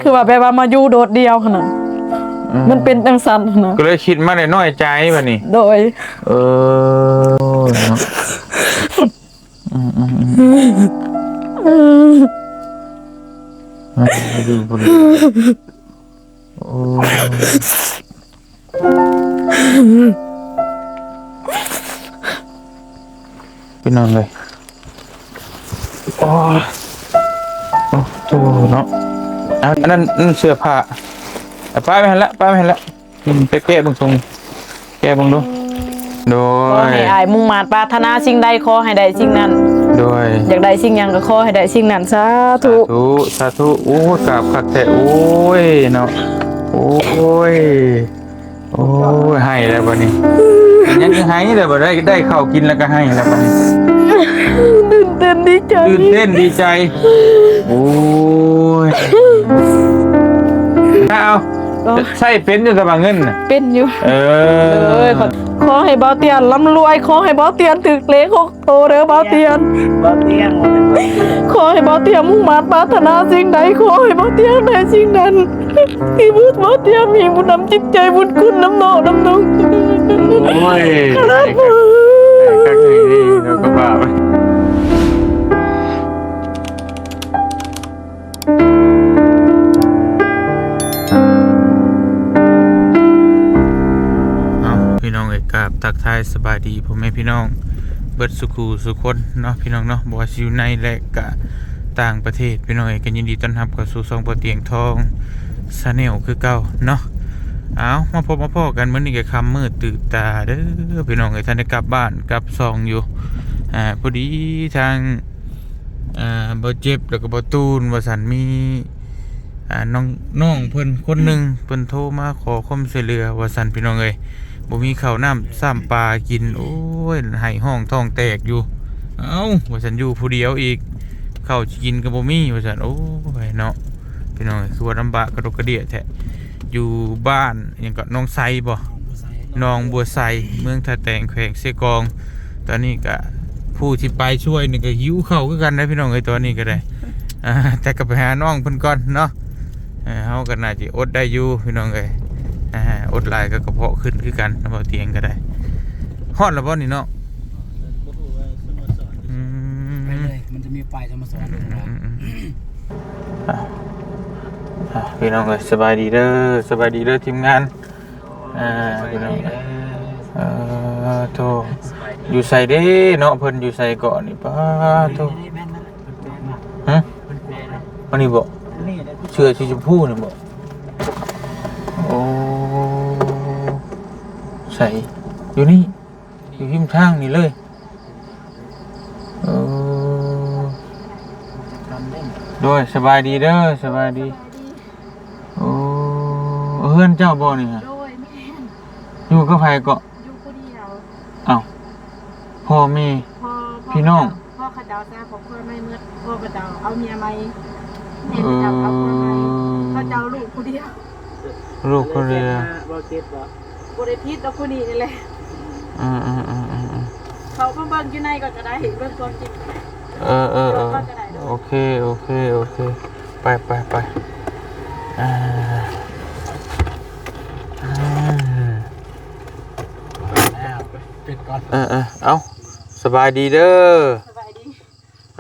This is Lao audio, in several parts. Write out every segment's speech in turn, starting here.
ຄືວ່າແບບວ່າມາຢູ່ໂດດດ່ຽວຫັ້ນນະ ອືມ ມັນເປັນຈັ່ງຊັ້ນຫັ້ນນະ ກໍເລີຍຄິດມາໄດ້ນ້ອຍໃຈບັດນີ້ ໂດຍ ເອີ ເນາະ ອືມໆໆ ອ່າ ຢູ່ບໍ່ໄດ້ ໂອ້ຍ ພີ່ນ້ອງເອີຍ ໂອ້ຍ ໂອ້ໂຫ ເນາະ ອັນ ອັນນັ້ນ ອັນນັ້ນເສື້ອຜ້າ ເອົາປະໄວ້ຫັ້ນລະ ປະໄວ້ຫັ້ນລະ ອືມ ໄປແກະເບິ່ງ ສົ່ງ ແກະເບິ່ງດູ ໂດຍ ຂໍໃຫ້ອ້າຍມຸ່ງມາດປາດຖະໜາສິ່ງໃດ ຂໍໃຫ້ໄດ້ສິ່ງນັ້ນ ໂດຍ ຢາກໄດ້ສິ່ງຫຍັງກໍຂໍໃຫ້ໄດ້ສິ່ງນັ້ນ ສາທຸ ສາທຸ ສາທຸ ໂອ້ຍ ກາບຄັກແທ້ ໂອ້ຍ ເນາະ ໂອ້ຍ ໂອ້ຍ ໄຫ້ແລ້ວບັດນີ້ ຍັງຊິໄຫ້ແລ້ວ ບໍ່ໄດ້ ໄດ້ເຂົ້າກິນແລ້ວກໍໄຫ້ແລ້ວບັດນີ້ ຕື່ນເຕັ້ນດີໃຈ ຕື່ນເຕັ້ນດີໃຈ ໂອ້ຍ ເອົາ ເອີ ໃຊ້ເປັນຢູ່ ແຕ່ວ່າເງິນນະ ເປັນຢູ່ ເອີ ເອີ ຂໍ ຂໍໃຫ້ບ່າວຕຽນລ່ຳລວຍ ຂໍໃຫ້ບ່າວຕຽນຖືກເລກຫົກໂຕເດີບ່າວຕຽນ ບ່າວຕຽນ ຂໍໃຫ້ບ່າວຕຽນມຸ່ງມາດປາດຖະໜາສິ່ງໃດ ຂໍໃຫ້ບ່າວຕຽນໄດ້ສິ່ງນັ້ນ ທີ່ບຸດບໍ່ຕຽມມີບຸນນຳຈິດໃຈບຸນຄຸນນຳນ້ອງນຳນຸ່ງ ໂອ້ຍ ຂະໜາດ ຄັກນີ້ເນາະ ກໍວ່າໄປ ເອົາ ພີ່ນ້ອງເອີຍ ກາບທັກທາຍສະບາຍດີພໍ່ແມ່ພີ່ນ້ອງເບິດສູ່ຄູ່ສູ່ຄົນເນາະ ພີ່ນ້ອງເນາະ ບໍ່ວ່າຊິຢູ່ໃນ ແລະ ກະ ຕ່າງປະເທດ ພີ່ນ້ອງເອີຍ ກໍຍິນດີຕ້ອນຮັບເຂົ້າສູ່ຊ່ອງພໍ່ຕຽງທອງ Channel ຄືເກົ່າເນາະ. ເອົາ ມາພົບມາພໍ້ກັນ ມື້ນີ້ກໍຄ່ຳມືດຕື່ບຕາເດີພີ່ນ້ອງເອີຍ ທັນໄດ້ກັບບ້ານກັບຊ່ອງຢູ່ ອ່າ ພໍດີທາງ ອ່າ ບ່າວເຈັບ ແລ້ວກໍບ່າວຕູນວ່າຊັ້ນ ມີ ອ່າ ນ້ອງ ນ້ອງເພິ່ນຄົນໜຶ່ງ ເພິ່ນໂທມາຂໍຄວາມຊ່ວຍເຫຼືອວ່າຊັ້ນ ພີ່ນ້ອງເອີຍ ບໍ່ມີເຂົ້ານ້ຳຊ້ຳປາກິນ ໂອ້ຍ ໄຫ້ຮ້ອງທ້ອງແຕກຢູ່ ເອົ້າ ວ່າຊັ້ນ ຢູ່ຜູ້ດຽວອີກ ເຂົ້າຊິກິນກໍບໍ່ມີວ່າຊັ້ນ ໂອ້ຍເນາະ ພີ່ນ້ອງເອີຍ ຄືວ່າລຳບາກກະດົກກະເດຍແທ້ ຢູ່ບ້ານຫຍັງເກາະ ໜອງໄຊບໍ່ ໜອງບົວໄຊ ເມືອງທ່າແຕງ ແຂວງເຊກອງ ຕອນນີ້ກະຜູ້ທີ່ໄປຊ່ວຍນີ້ກະຫິວເຂົ້າຄືກັນນະ ພີ່ນ້ອງເອີຍ ຕອນນີ້ກະໄດ້ ອ່າ ແຕ່ກໍໄປຫານ້ອງເພິ່ນກ່ອນເນາະ ເອີ ເຮົາກໍໜ້າຊິອົດໄດ້ຢູ່ພີ່ນ້ອງເອີຍ ອ່າ ອົດຫຼາຍກໍກະເພາະຂຶ້ນຄືກັນນະ ເວົ້າຕຽງກໍໄດ້ ຮອດແລ້ວບໍ່ນີ້ເນາະ ບໍ່ຮູ້ວ່າສະໂມສອນ ອືມ ໄປເລີຍ ມັນຈະມີປ້າຍສະໂມສອນ ອືມ ອ່າ ອ່າ ພີ່ນ້ອງເອີຍ ສະບາຍດີເດີ ສະບາຍດີເດີທີມງານ ອ່າ ພີ່ນ້ອງ ເອີ ໂທ້ ຢູ່ໃສເດ້ເນາະ ເພິ່ນຢູ່ໃສເກາະນີ້ ປາໂທ້ ຮະ ອັນນີ້ບໍ່ ເສື້ອສີຊົມພູນີ້ບໍ່ ໂອ້ ໃສ ຢູ່ນີ້ ຢູ່ຮິມທາງນີ້ເລີຍ ເອີ ໂດຍ ສະບາຍດີເດີ ສະບາຍດີ ໂອ້ ເຮືອນເຈົ້າບໍ່ນີ້ ໂດຍ ແມ່ນ ຢູ່ກັບໃຜເກາະ ຢູ່ຜູ້ດຽວ ເອົ້າ ພໍ່ແມ່ ພໍ່ ພີ່ນ້ອງ ພໍ່ເຂົາເຈົ້າ ພໍ່ເຂົາເຈົ້າສ້າງຄອບຄົວໃໝ່ໝົດ ພໍ່ເຂົາເຈົ້າເອົາເມຍໃໝ່ ແມ່ເຂົາເຈົ້າເອົາຜົວໃໝ່ ເອີ ເຂົາເຈົ້າລູກຜູ້ດຽວ ລູກຜູ້ດຽວ ບໍ່ເຈັບບໍ່ ບໍ່ໄດ້ຜິດດອກຜູ້ນີ້ນີ້ແຫຼະ ອືມໆໆໆໆ ເຂົ້າມາເບິ່ງຢູ່ໃນກ່ອນກໍໄດ້ ເບິ່ງຄວາມຈິງກໍໄດ້ ເອີໆໆ ເຂົ້າມາກໍໄດ້ ໂອເຄ ໂອເຄ ໂອເຄ ໄປໆໆ ອ່າ ອ່າ ເອີໆ ເອົ້າ ສະບາຍດີເດີ ສະບາຍດີ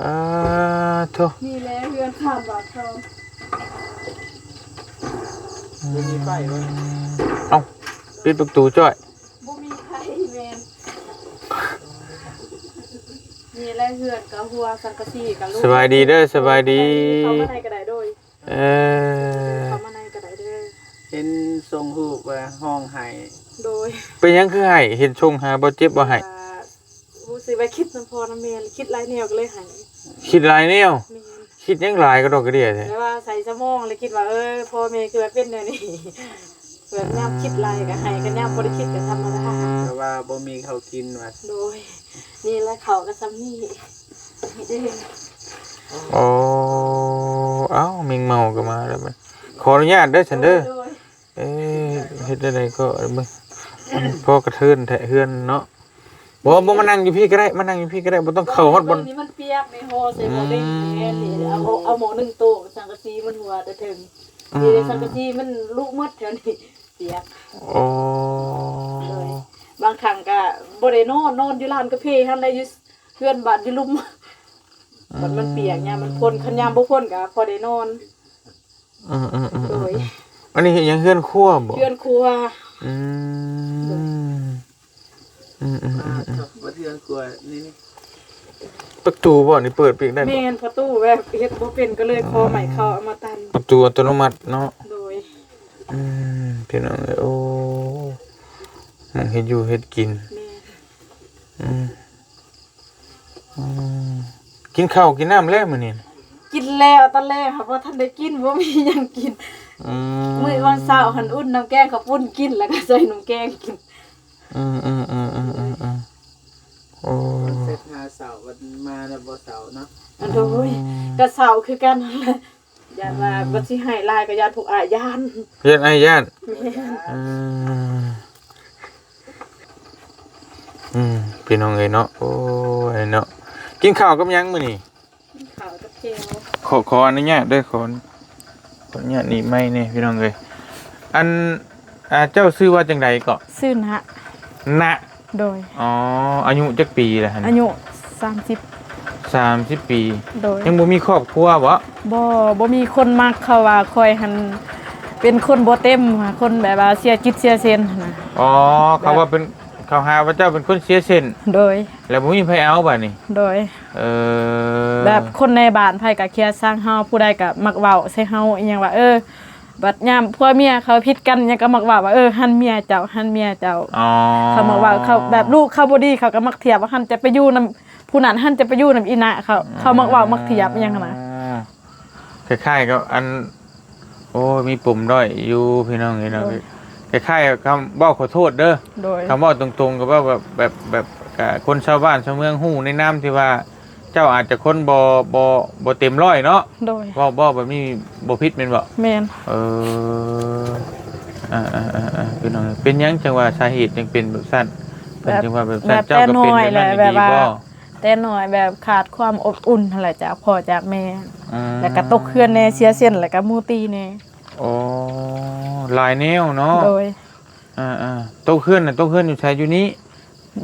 ອ່າ ໂທ້ ນີ້ແຫຼະເຮືອນຂ້າງບາດເຮົາ ບໍ່ມີໄຟເວີ້ຍ ເອົ້າ ປິດປະຕູຈ້ອຍ ບໍ່ມີໃຜແມ່ນ ນີ້ແຫຼະເຮືອນກະຮົ່ວ ສັງກະສີກະຫຼຸດ ສະບາຍດີເດີ ສະບາຍດີ ເຂົ້າມາໃນກະໄດ້ໂດຍ ເອີ ເຂົ້າມາໃນກະໄດ້ເດີ ເຫັນສົ່ງຮູບວ່າຮ້ອງໄຫ້ ໂດຍ ເປັນຫຍັງຄືໄຫ້ ເຫັນສົ່ງຫາບໍ່ເຈັບບໍ່ໄຫ້ ວ່າ ຮູ້ສຶກວ່າຄິດນຳພໍ່ນຳແມ່ ຄິດຫຼາຍແນວກໍເລີຍໄຫ້ ຄິດຫຼາຍແນວ ແມ່ນ ຄິດຫຍັງຫຼາຍກະດອກກະເດຍແທ້ ແຕ່ວ່າໃສ່ສະໝອງແລ້ວຄິດວ່າ ເອີ ພໍ່ແມ່ຄືວ່າເປັນແນວນີ້ ແບບຍາມຄິດຫຼາຍກໍໄຫ້ ຄັນຍາມບໍ່ໄດ້ຄິດກໍທຳມະດາ ແຕ່ວ່າບໍ່ມີເຂົ້າກິນວ່າ ໂດຍ ນີ້ແຫຼະເຂົ້າກໍຊ່ຳນີ້ ນີ້ເດ້ ໂອ້ ເອົ້າ ແມງເມົາກໍມາແລ້ວບັດ ຂໍອະນຸຍາດເດີຊັ້ນເດີ ໂດຍ ເອີ ເຮັດແນວໃດກໍເບິ່ງ ພໍກະເທີນແທ້ເຮືອນເນາະ ບໍ່ ບໍ່ ມານັ່ງຢູ່ພີ້ກໍໄດ້ ມານັ່ງຢູ່ພີ້ກໍໄດ້ ບໍ່ຕ້ອງເຂົ້າຮອດບ່ອນ ນີ້ມັນປຽກ ໃນຫໍ່ໃສ່ໝໍ້ໜຶ່ງ ແມ່ນນີ້ ເອົາ ເອົາໝໍ້ໜຶ່ງໂຕະ ສັງກະສີມັນຮົ່ວແຕ່ເທິງ ອືມ ທີ່ສັງກະສີມັນລຸໝົດແຖວນີ້ ປຽກ. ໂອ້ ໂດຍ ບາງຄັ້ງກະບໍ່ໄດ້ນອນ ນອນຢູ່ຮ້ານກາເຟຫັ້ນແຫຼະ ຢູ່ເຮືອນບ້ານຢູ່ລຸ່ມ ອືມ ບັດມັນປຽກຍາມມັນຝົນ ຄັນຍາມບໍ່ຝົນກະພໍໄດ້ນອນ. ອືມໆໆໆ ໂດຍ ອັນນີ້ເຮັດຫຍັງ ເຮືອນຄົວບໍ່? ເຮືອນຄົວ. ອືມ ໂດຍ ອືມໆໆໆ ປະຕູບໍ່ນີ້ເປີດປິດໄດ້ບໍ່? ແມ່ນ ປະຕູແບບເຮັດບໍ່ເປັນ ກໍເລີຍຂໍໄມ້ເຂົາເອົາມາຕັນ. ປະຕູອັດຕະໂນມັດເນາະ. ໂດຍ ອືມ ພີ່ນ້ອງເອີຍ ໂອ້ ໝ່ອງເຮັດຢູ່ເຮັດກິນ. ແມ່ນ ອືມ ອືມ ກິນເຂົ້າກິນນ້ຳແລ້ວມື້ນີ້? ກິນແລ້ວ ຕອນແລງຫາບໍ່ທັນໄດ້ກິນ ບໍ່ມີຫຍັງກິນ. ອືມ ມື້ວັນເສົາຫັ້ນອຸ່ນນ້ຳແກງເຂົ້າປຸ້ນກິນ ແລ້ວກໍໃສ່ນ້ຳແກງກິນ. ອືມໆໆໆໆ ໂອ້ ມັນເສັດຫາເສົາ ບັດມາແລ້ວບໍ່ເສົາເນາະ. ອັນ ໂດຍ ອືມ ກໍເສົາຄືກັນຫັ້ນແຫຼະ ຢ້ານວ່າ ອືມ ບັດຊິໃຫ້ຫຼາຍກໍຢ້ານພວກອ້າຍຢ້ານ ຢ້ານອ້າຍຢ້ານ. ແມ່ນ ອືມ ອືມ ພີ່ນ້ອງເອີຍເນາະ ໂອ້ຍເນາະ ກິນເຂົ້າກັບຫຍັງມື້ນີ້? ກິນເຂົ້າກັບແຈ່ວ. ຂໍ ຂໍອະນຸຍາດເດີ ຂໍ ຂໍອະນຸຍາດໜີບໄມແດ່ພີ່ນ້ອງເອີຍ. ອັນ ອ່າ ເຈົ້າຊື່ວ່າຈັ່ງໃດເກາະ? ຊື່ນະ. ນະ. ໂດຍ. ອໍ ອາຍຸຈັກປີແລ້ວຫັ້ນ? ອາຍຸສາມສິບ. ສາມສິບປີ. ໂດຍ. ຍັງບໍ່ມີຄອບຄົວບໍ? ບໍ່ ບໍ່ມີຄົນມັກ ເຂົາວ່າຂ້ອຍຫັ້ນເປັນຄົນບໍ່ເຕັມ ຄົນແບບວ່າເສຍຈິດເສຍເຊັນຫັ້ນນະ. ອໍ ເຂົາວ່າເປັນ ເຂົາຫາວ່າເຈົ້າເປັນຄົນເສຍເຊັນ. ໂດຍ. ແລ້ວບໍ່ມີໃຜເອົາບາດນີ້? ໂດຍ. ເອີ ແບບຄົນໃນບ້ານໃຜກໍເຄຍຊັງເຮົາ ຜູ້ໃດກໍມັກເວົ້າໃສ່ເຮົາອີ່ຫຍັງວ່າ ເອີ ບັດຍາມຜົວເມຍເຂົາຜິດກັນຫຍັງກໍມັກເວົ້າວ່າ ເອີ ຫັ້ນເມຍເຈົ້າ ຫັ້ນເມຍເຈົ້າ. ອໍ ເຂົາມັກເວົ້າ ເຂົາແບບລູກເຂົາບໍ່ດີ ເຂົາກໍມັກທຽບວ່າ ຫັ້ນຈະໄປຢູ່ນຳຜູ້ນັ້ນ ຫັ້ນຈະໄປຢູ່ນຳອີ່ນະ ເຂົາ ເຂົາມັກເວົ້າມັກທຽບອີ່ຫຍັງຫັ້ນນະ. ອືມ ຄ້າຍໆກັບອັນ ໂອ້ຍ ມີປົມດ້ອຍຢູ່ພີ່ນ້ອງເອີຍເນາະ. ໂດຍ. ຄ້າຍໆຄຳເວົ້າຂໍໂທດເດີ. ໂດຍ. ຄຳເວົ້າຕົງໆ ກໍເວົ້າແບບ ແບບ ແບບ ກະຄົນຊາວບ້ານຊາວເມືອງຮູ້ໃນນາມທີ່ວ່າເຈົ້າອາດຈະຄົນບໍ່ ບໍ່ ບໍ່ເຕັມຮ້ອຍເນາະ. ໂດຍ. ເວົ້າ ເວົ້າແບບນີ້ບໍ່ຜິດແມ່ນບໍ່? ແມ່ນ. ເອີ ອ່າໆໆໆ ພີ່ນ້ອງ ເປັນຫຍັງຈັ່ງວ່າ ສາເຫດຈັ່ງເປັນແບບຊັ້ນ? ເພິ່ນ ແບບ ຈຶ່ງວ່າແບບຊັ້ນ ແບບ ເຈົ້າກໍເປັນແບບນັ້ນ ແບບ ແບບນີ້ດີບໍ່? ແຕ່ນ້ອຍແບບຂາດຄວາມອົບອຸ່ນຫັ້ນແຫຼະ ຈາກພໍ່ຈາກແມ່. ອືມ ແລ້ວກໍຕົກເຮືອນແດ່ ເສຍເຊັ່ນ ແລ້ວກໍໝູ່ຕີແດ່. ໂອ້ ຫຼາຍແນວເນາະ. ໂດຍ. ອ່າໆ ຕົກເຮືອນນະ ຕົກເຮືອນຢູ່ໃສ? ຢູ່ນີ້?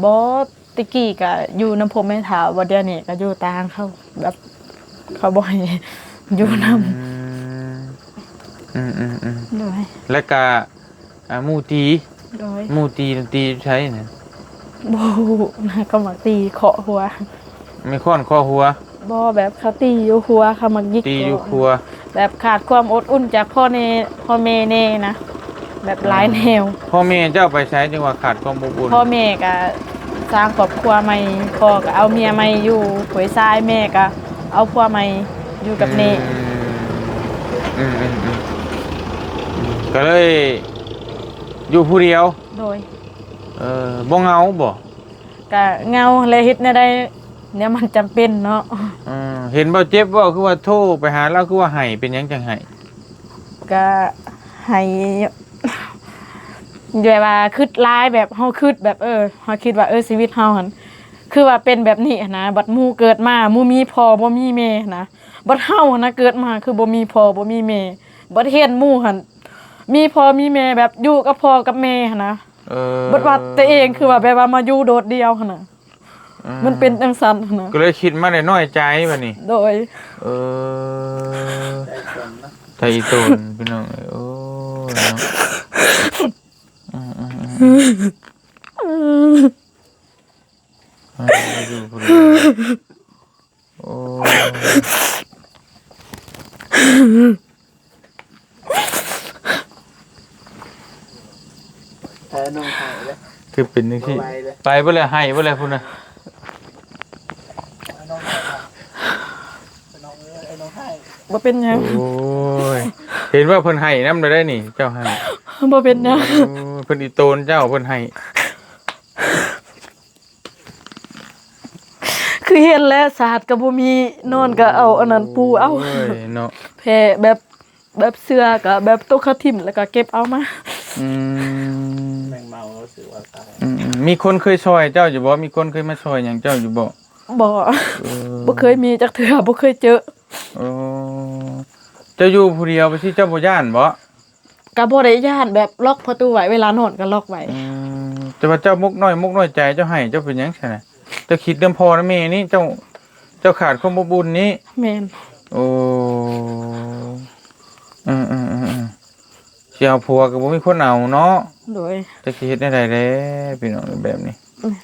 ບໍ່ ແຕ່ກີ້ກໍຢູ່ນຳພວກແມ່ເຖົ້າ ບໍ່ ດຽວນີ້ກໍຢູ່ຕ່າງເຂົາ ແບບເຂົາບໍ່ໃຫ້ຢູ່ນຳ. ອືມ ອືມໆໆ ໂດຍ. ແລ້ວກໍ ອ່າ ໝູ່ຕີ. ໂດຍ. ໝູ່ຕີ ຕີຢູ່ໃສນະ? ບໍ່ຮູ້ນະ ເຂົາມັກຕີເຄາະຫົວ. ໄມ້ຄ້ອນເຄາະຫົວ? ບໍ່ ແບບເຂົາຕີຢູ່ຄົວ ເຂົາມັກຫຍິກ ຕີຢູ່ຄົວ. ແບບຂາດຄວາມອົບອຸ່ນຈາກພໍ່ແນ່ ພໍ່ແມ່ແນ່ນະ ແບບຫຼາຍແນວ. ພໍ່ແມ່ເຈົ້າໄປໃສຈຶ່ງວ່າຂາດຄວາມອົບອຸ່ນ? ພໍ່ແມ່ກະສ້າງຄອບຄົວໃໝ່ ພໍ່ກະເອົາເມຍໃໝ່ຢູ່ຫ້ວຍຊາຍ ແມ່ກະເອົາຜົວໃໝ່ຢູ່ກັບແມ່. ອືມ ອືມໆໆ ກໍເລີຍຢູ່ຜູ້ດຽວ. ໂດຍ. ເອີ ບໍ່ເຫງົາບໍ່? ກະເຫງົາແຫຼະ ເຮັດແນວໃດ ແນວມັນຈຳເປັນເນາະ. ເອີ ເຫັນບໍ່ເຈັບບໍ່ ຄືວ່າໂທໄປຫາລາວ ຄືວ່າໄຫ້ ເປັນຫຍັງຈັ່ງໄຫ້? ກະໄຫ້ ແບບວ່າຄຶດຫຼາຍ ແບບເຮົາຄຶດແບບ ເອີ ເຮົາຄິດວ່າ ເອີ ຊີວິດເຮົາຫັ້ນ ຄືວ່າເປັນແບບນີ້ຫັ້ນນະ ບັດໝູ່ເກີດມາ ໝູ່ມີພໍ່ບໍ່ມີແມ່ຫັ້ນນະ ບັດເຮົາຫັ້ນນະ ເກີດມາຄືບໍ່ມີພໍ່ບໍ່ມີແມ່ ບັດເຫັນໝູ່ຫັ້ນມີພໍ່ມີແມ່ ແບບຢູ່ກັບພໍ່ກັບແມ່ຫັ້ນນະ. ເອີ ບັດວ່າຕົວເອງຄືວ່າແບບວ່າມາຢູ່ໂດດດ່ຽວຫັ້ນນະ. ອືມ ມັນເປັນຈັ່ງຊັ້ນຫັ້ນນະ ກໍເລີຍຄິດມາໄດ້ນ້ອຍໃຈບັດນີ້. ໂດຍ. ເອີ ໃຈອີ່ຕົນເນາະ ໃຈອີ່ຕົນພີ່ນ້ອງເອີຍ. ໂອ້ຍເນາະ ອືມໆໆ ອືມ ຢູ່ຜູ້ດຽວ. ໂອ້ຍ ແທ້ນ້ອງໄຫ້ເດ້ ຄືເປັນຈັ່ງຊີ້ ບໍ່ໄຫວເດ້ ໄປເບິດແລ້ວ ໄຫ້ເບິດແລ້ວພຸ້ນນະ. ນ້ອງໄຫ້ ນ້ອງເອີຍ ນ້ອງໄຫ້ ບໍ່ເປັນຫຍັງ. ໂອ້ຍ ເຫັນວ່າເພິ່ນໄຫ້ນຳໄດ້ນີ້ ເຈົ້າໄຫ້ ບໍ່ເປັນຫຍັງ. ໂອ້ຍ ເພິ່ນອີ່ໂຕນເຈົ້າ ເພິ່ນໄຫ້. ຄືເຫັນແຫຼະ ສາດກໍບໍ່ມີ ນອນກໍເອົາອັນນັ້ນປູເອົາ. ໂອ້ຍເນາະ ແຜ່ແບບ ແບບເສື້ອກໍແບບໂຕເຂົາຖິ້ມ ແລ້ວກໍເກັບເອົາມາ. ອືມ ແມງເມົາ ຮູ້ສຶກວ່າຕາຍ. ອືມ ມີຄົນເຄີຍຊ່ອຍເຈົ້າຢູ່ບໍ່? ມີຄົນເຄີຍມາຊ່ອຍຫຍັງເຈົ້າຢູ່ບໍ່? ບໍ່ ເອີ ບໍ່ເຄີຍມີຈັກເທື່ອ ບໍ່ເຄີຍເຈີ. ໂອ້ ເຈົ້າຢູ່ຜູ້ດຽວໄປຊີ້ ເຈົ້າບໍ່ຢ້ານບໍ່? ກໍບໍ່ໄດ້ຢ້ານ ແບບລັອກປະຕູໄວ້ ເວລານອນກໍລັອກໄວ້. ອືມ ແຕ່ວ່າເຈົ້າມົກນ້ອຍ ມົກນ້ອຍໃຈ ເຈົ້າໄຫ້ ເຈົ້າເປັນຫຍັງຊັ້ນນະ? ເຈົ້າຄິດນຳພໍ່ນຳແມ່ນີ້ ເຈົ້າ ເຈົ້າຂາດຄວາມອົບອຸ່ນນີ້. ແມ່ນ. ໂອ້ ອືມໆໆໆ ຊິເອົາຜົວກໍບໍ່ມີຄົນເອົາເນາະ. ໂດຍ. ຈັກຊິເຮັດແນວໃດແດ່ພີ່ນ້ອງແບບນີ້. ອືມ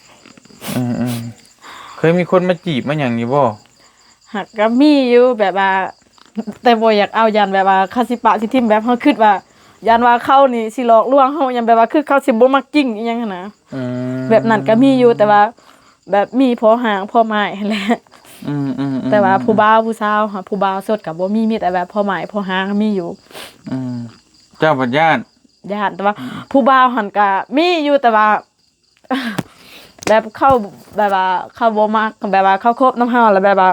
ອືມໆ ເຄີຍມີຄົນມາຈີບມາຫຍັງຢູ່ບໍ່? ຫາກກໍມີຢູ່ ແບບວ່າ ແຕ່ບໍ່ຢາກເອົາ ຢ້ານແບບວ່າເຂົາຊິປະຊິຖິ້ມ ແບບເຮົາຄິດວ່າ ຢ້ານວ່າເຂົານີ້ຊິຫຼອກລວງເຮົາ ຢ້ານແບບວ່າຄືເຂົາຊິບໍ່ມັກຈິງອີ່ຫຍັງຫັ້ນນະ. ອືມ ແບບນັ້ນກໍມີຢູ່ ແຕ່ວ່າແບບມີພໍຮ່າງພໍໝາຍຫັ້ນແຫຼະ. ອືມໆໆ ແຕ່ວ່າຜູ້ບ່າວຜູ້ສາວຫາ ຜູ້ບ່າວສົດກໍບໍ່ມີ ມີແຕ່ແບບພໍໝາຍພໍຮ່າງມີຢູ່. ອືມ ເຈົ້າບັດຢ້ານ? ຢ້ານ ແຕ່ວ່າ ອືມ ຜູ້ບ່າວຫັ້ນກໍມີຢູ່ ແຕ່ວ່າ ແບບເຂົາ ແບບວ່າເຂົາບໍ່ມັກ ແບບວ່າເຂົາຄົບນຳເຮົາ ແລ້ວແບບວ່າ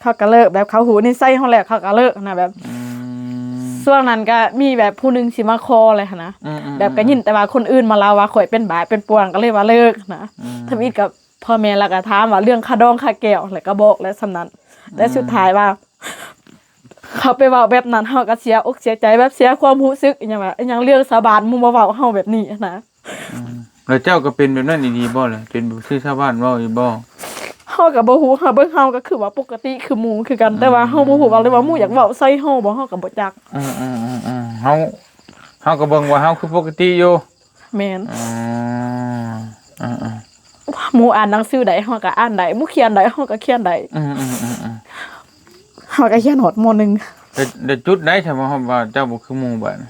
ເຂົາກໍເລີກ ແບບເຂົາຮູ້ນິໄສເຮົາແລ້ວ ເຂົາກໍເລີກນະ ແບບ ອືມ ຊ່ວງນັ້ນກໍມີແບບຜູ້ໜຶ່ງຊິມາຂໍແຫຼະຫັ້ນນະ. ອືມໆໆ ແບບກໍຍິນແຕ່ວ່າຄົນອື່ນມາເລົ່າວ່າຂ້ອຍເປັນບາດເປັນປ່ວງ ກໍເລີຍວ່າເລີກນະ. ອືມ ທຳອິດກໍພໍ່ແມ່ລາວກໍຖາມວ່າເລື່ອງຄ່າດອງຄ່າແກ້ວ ແລ້ວກໍບອກແລ້ວສ່ຳນັ້ນ. ແຕ່ ອືມ ສຸດທ້າຍວ່າ ເຂົາໄປເວົ້າແບບນັ້ນ ເຮົາກໍເສຍອົກເສຍໃຈ ແບບເສຍຄວາມຮູ້ສຶກ ອີ່ຫຍັງວ່າ ອີ່ຫຍັງເລື່ອງຊາວບ້ານ ໝູ່ມາເວົ້າເຮົາແບບນີ້ນະ. ອືມ ແລ້ວເຈົ້າກໍເປັນແບບນັ້ນອີ່ຫຼີບໍ່ລະ? ເປັນຄືຊາວບ້ານເວົ້າອີ່ບໍ່? ເຮົາກໍບໍ່ຮູ້ ເຮົາເບິ່ງເຮົາກໍຄືວ່າປົກກະຕິຄືໝູ່ຄືກັນ ອືມ ແຕ່ວ່າເຮົາບໍ່ຮູ້ວ່າ ຫຼືວ່າໝູ່ຢາກເວົ້າໃສ່ເຮົາບໍ່ ເຮົາກໍບໍ່ຈັກ. ອືມໆໆໆ ເຮົາ ເຮົາກໍເບິ່ງວ່າເຮົາຄືປົກກະຕິຢູ່. ແມ່ນ. ອືມ ອືມໆ ໝູ່ອ່ານໜັງສືໄດ້ ເຮົາກໍອ່ານໄດ້ ໝູ່ຂຽນໄດ້ ເຮົາກໍຂຽນໄດ້. ອືມໆໆໆ ເຮົາກໍຮຽນຮອດ ມໍໜຶ່ງ. ແຕ່ ແຕ່ຈຸດໃດ ຖ້າວ່າ ວ່າເຈົ້າບໍ່ຄືໝູ່ບາດນີ້?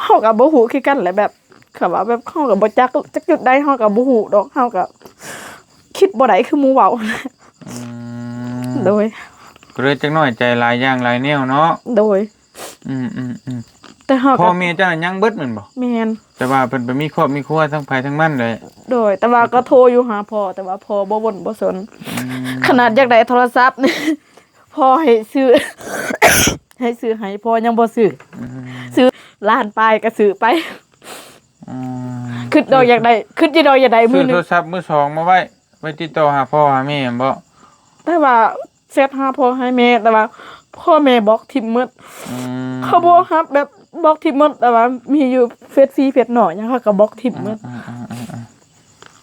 ເຮົາກໍບໍ່ຮູ້ຄືກັນແຫຼະ ແບບ ຄຳວ່າແບບ ເຮົາກໍບໍ່ຈັກ ຈັກຈຸດໃດ ເຮົາກໍບໍ່ຮູ້ດອກ ເຮົາກໍຄິດບໍ່ໄດ້ຄືໝູ່ເວົ້າ. ອືມ ໂດຍ. ກໍເລີຍຈັກໜ້ອຍໃຈຫຼາຍຢ່າງຫຼາຍແນວເນາະ. ໂດຍ. ອືມໆໆ ແຕ່ເຮົາ ພໍ່ແມ່ເຈົ້າຍັງເບິດແມ່ນບໍ່? ແມ່ນ. ແຕ່ວ່າເພິ່ນໄປມີຄອບມີຄົວທັງໃຜທັງມັນແຫຼະ. ໂດຍ ແຕ່ວ່າກໍໂທຢູ່ຫາພໍ່ ແຕ່ວ່າພໍ່ບໍ່ວົນບໍ່ສົນ. ອືມ ຂະໜາດຢາກໄດ້ໂທລະສັບ ພໍ່ໃຫ້ຊື້ ໃຫ້ຊື້ໃຫ້ ພໍ່ຍັງບໍ່ຊື້. ອືມ ຊື້ລ້ານປາຍກໍຊື້ໄປ. ອືມ ຄິດດອກຢາກໄດ້ ຄິດຢູ່ດອກຢາກໄດ້ມືໜຶ່ງ ຊື້ໂທລະສັບມືສອງມາໄວ້ ໄວ້ຕິດຕໍ່ຫາພໍ່ຫາແມ່ແມ່ນບໍ່? ແຕ່ວ່າແຊັດຫາພໍ່ຫາແມ່ ແຕ່ວ່າພໍ່ແມ່ບລັອກຖິ້ມໝົດ. ອືມ ເຂົາບໍ່ຮັບ ແບບບລັອກຖິ້ມໝົດ ແຕ່ວ່າມີຢູ່ເຟສພີ່ເຟສນ້ອງຫຍັງ ເຂົາກໍບລັອກຖິ້ມໝົດ. ອືມໆ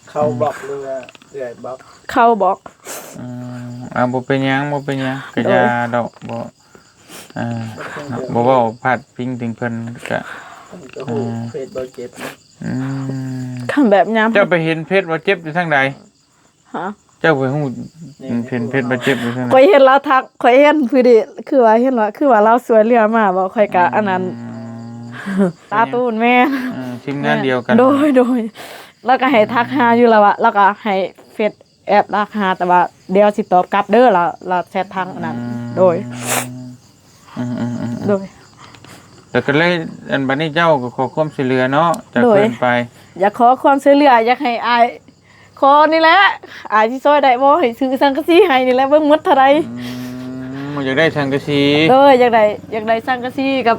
ໆໆ ເຂົາບລັອກ ອືມ ຫຼືວ່າເອື້ອຍບລັອກ? ເຂົາບລັອກ. ອືມ ອ່າ ບໍ່ເປັນຫຍັງ ບໍ່ເປັນຫຍັງ ກໍ ໂດຍ ຢ່າດອກ ບໍ່ ອ່າ ບໍ່ເວົ້າພາດພິງເຖິງເພິ່ນກະ ເພິ່ນກໍຮູ້ ອ່າ ເຟສບໍ່ເຈັບ. ອືມ ຄັນແບບຍາມ ເຈົ້າໄປເຫັນເຟສບໍ່ເຈັບຢູ່ທາງໃດ? ຮະ? ເຈົ້າໄປຮູ້ ເຫັນເຟສບໍ່ເຈັບຢູ່ທາງໃດ? ຂ້ອຍເຫັນລາວທັກ ຂ້ອຍເຫັນຜູ້ນີ້ ຄືວ່າເຫັນວ່າ ຄືວ່າລາວຊ່ວຍເຫຼືອມາບໍ ຂ້ອຍກະ ອືມ ອັນນັ້ນ ຕາຕູນແມ່ນ ເອີ ທີມງານດຽວກັນ. ໂດຍ ໂດຍ ລາວກໍໃຫ້ທັກຫາຢູ່ ລາວວ່າ ລາວກໍໃຫ້ເຟສ ແອັດລັກຫາ ແຕ່ວ່າດຽວຊິຕອບກັບເດີ ລາວ ລາວແຊັດທາງອັນນັ້ນ. ອືມ ໂດຍ ອືມໆໆໆ ໂດຍ. ແລ້ວກໍເລີຍ ອັນ ບັດນີ້ເຈົ້າກໍຂໍຄວາມຊ່ວຍເຫຼືອເນາະ ຈາກ ໂດຍ ເພິ່ນໄປ. ຢາກຂໍຄວາມຊ່ວຍເຫຼືອ ຢາກໃຫ້ອ້າຍ ຂໍນີ້ແຫຼະ ອ້າຍຊິຊ່ອຍໄດ້ບໍ່? ໃຫ້ຊື້ສັງກະສີໃຫ້ນີ້ແຫຼະ ເບິ່ງໝົດເທົ່າໃດ. ອືມ ຢາກໄດ້ສັງກະສີ. ໂດຍ ຢາກໄດ້ ຢາກໄດ້ສັງກະສີກັບ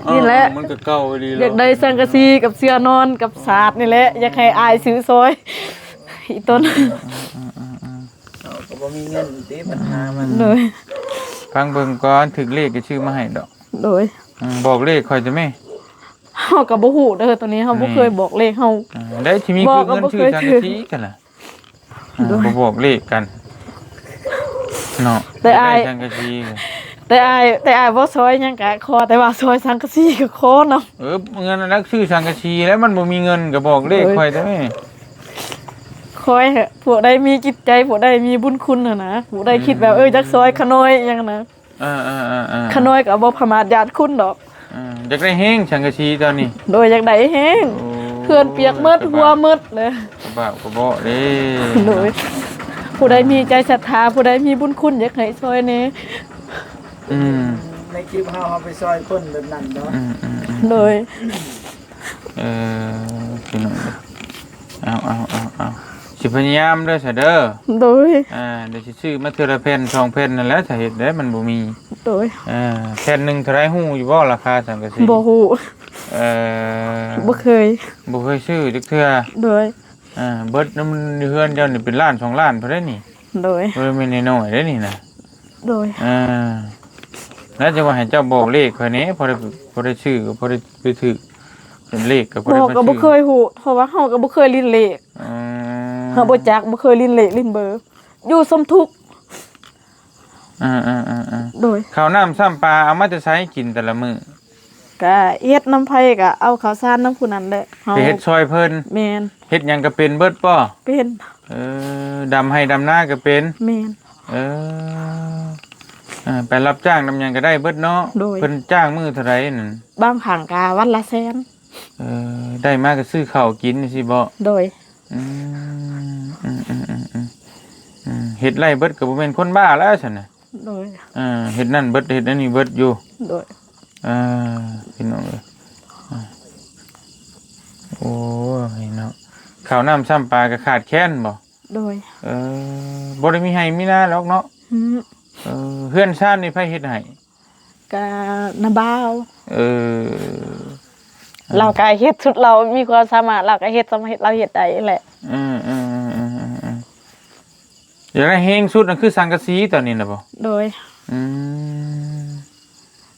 ອໍ ນີ້ແຫຼະ ມັນກໍເກົ່າອີ່ຫຼີແລ້ວ. ຢາກໄດ້ສັງກະສີກັບເສື່ອນອນກັບສາດນີ້ແຫຼະ ຢາກໃຫ້ອ້າຍຊື້ຊ່ອຍ. ອີ່ຕົນ ອືມໆໆໆ ເຮົາກໍບໍ່ມີເງິນຕິ ບັນຫາມັນ. ໂດຍ ຟັງເບິ່ງກ່ອນ ຖືກເລກກໍຊື້ມາໃຫ້ດອກ. ໂດຍ ອືມ ບອກເລກຂ້ອຍຈະແມ່. ເຮົາກໍບໍ່ຮູ້ເດີ ໂຕນີ້ເຮົາບໍ່ເຄີຍບອກເລກເຮົາ. ອືມ ໄດ້ທີ່ມີຄືເງິນຊື້ສັງກະສີກັນລະ. ໂດຍ ອ່າ ບໍ່ບອກເລກກັນເນາະ. ແຕ່ອ້າຍ ຢາກໄດ້ສັງກະສີ ແຕ່ອ້າຍ ແຕ່ອ້າຍບໍ່ຊ່ອຍຫຍັງກະຂໍ ແຕ່ວ່າຊ່ອຍສັງກະສີກໍຂໍນຳ. ເອີ ເງິນອັນນັ້ນຊື້ສັງກະສີແລ້ວ ມັນບໍ່ມີເງິນກໍບອກເລກຂ້ອຍແດ່. ໂດຍ ຂໍໃຫ້ຜູ້ໃດມີຈິດໃຈ ຜູ້ໃດມີບຸນຄຸນຫັ້ນນະ ຜູ້ໃດຄິດແບບ ອືມ ເອີ ຢາກຊ່ອຍຂະນ້ອຍຫຍັງນະ. ເອີໆໆໆ ຂະນ້ອຍກໍບໍ່ປະໝາດຍາດຄຸນດອກ. ເອີ ຢາກໄດ້ແຮງສັງກະສີຕອນນີ້. ໂດຍ ຢາກໄດ້ແຮງ. ໂອ້ ເຮືອນປຽກໝົດ ຫົວໝົດເລີຍ ກະບາບກະເບາະເດ້. ໂດຍ ຜູ້ໃດມີໃຈສັດທາ ຜູ້ໃດມີບຸນຄຸນ ຢາກໃຫ້ຊ່ອຍແດ່. ອືມ ໃນຄລິບເຮົາ ເຮົາໄປຊ່ອຍຄົນແບບນັ້ນເນາະ. ອືມໆໆ ໂດຍ. ເອີ ພີ່ນ້ອງເອີຍ ເອົາໆໆໆ ຊິພະຍາຍາມເດີຊະເດີ. ໂດຍ ອ່າ ດຽວຊິຊື້ມາເທື່ອລະແຜ່ນສອງແຜ່ນນັ້ນແຫຼະ ຖ້າເຮັດໄດ້ມັນບໍ່ມີ. ໂດຍ ເອີ ແຜ່ນໜຶ່ງເທົ່າໃດຮູ້ຢູ່ບໍ່ລາຄາສັງກະສີ? ບໍ່ຮູ້. ເອີ ບໍ່ເຄີຍ ບໍ່ເຄີຍຊື້ຈັກເທື່ອ. ໂດຍ ອ່າ ເບິດນຳເຮືອນເຈົ້ານີ້ເປັນລ້ານສອງລ້ານພຸ້ນເດ້ນີ້. ໂດຍ ບໍ່ແມ່ນນ້ອຍໆເດ້ນີ້ນະ. ໂດຍ ອ່າ ເອີ ແລ້ວຈັ່ງວ່າໃຫ້ເຈົ້າບອກເລກຂ້ອຍແດ່ ພໍໄດ້ ພໍໄດ້ຊື້ ກໍພໍໄດ້ໄປຖືກເປັນເລກ ກໍພໍໄດ້ ບອກກໍບໍ່ເຄີຍຮູ້ ເພາະວ່າເຮົາກໍບໍ່ເຄີຍຫຼິ້ນເລກ ອືມ ເຮົາບໍ່ຈັກ ບໍ່ເຄີຍຫຼິ້ນເລກຫຼິ້ນເບີ ຢູ່ສົມທຸກ ອືມໆໆໆ ໂດຍ ເຂົ້ານ້ຳຊ້ຳປາເອົາມາແຕ່ໃສກິນແຕ່ລະມື້? ກະເຮັດນຳໃຜ ກະເອົາເຂົ້າສານນຳຜູ້ນັ້ນແຫຼະ ເຮົາ ໄປເຮັດຊ່ອຍເພິ່ນ ແມ່ນ ເຮັດຫຍັງກະເປັນເບິດບໍ່? ເປັນ ເອີ ດຳໄຮ່ດຳນາກະເປັນ ແມ່ນ ເອີ ເອີ ໄປຮັບຈ້າງນຳຫຍັງກະໄດ້ເບິດເນາະ ໂດຍ ເພິ່ນຈ້າງມື້ເທົ່າໃດນັ້ນ? ບາງຄັ້ງກະວັນລະແສນ ເອີ ໄດ້ມາກະຊື້ເຂົ້າກິນຈັ່ງຊີ້ບໍ່? ໂດຍ ອືມ ອືມໆໆ ເຮັດໄລ່ເບິດກະບໍ່ແມ່ນຄົນບ້າແລ້ວຊັ້ນນະ ໂດຍ ເອີ ເຮັດນັ້ນເບິດ ເຮັດອັນນີ້ເບິດຢູ່ ໂດຍ ເອີ ພີ່ນ້ອງເອີຍ ໂອ້ຍເນາະ ເຂົ້ານ້ຳຊ້ຳປາກະຂາດແຄນບໍ່? ໂດຍ ເອີ ບໍ່ໄດ້ມີໄຮ່ມີນາດອກເນາະ ອືມ ເອີ ເຮືອນຊານນີ້ໃຜເຮັດໃຫ້? ກະນ້າບ່າວ ເອີ ລາວກະເຮັດສຸດລາວມີຄວາມສາມາດ ລາວກະເຮັດສ່ຳເຮັດ ລາວເຮັດໄດ້ແຫຼະ ອືມໆໆໆ ຢາກໄດ້ແຮງສຸດນັ້ນຄືສັງກະສີຕອນນີ້ນະບໍ່? ໂດຍ ອືມ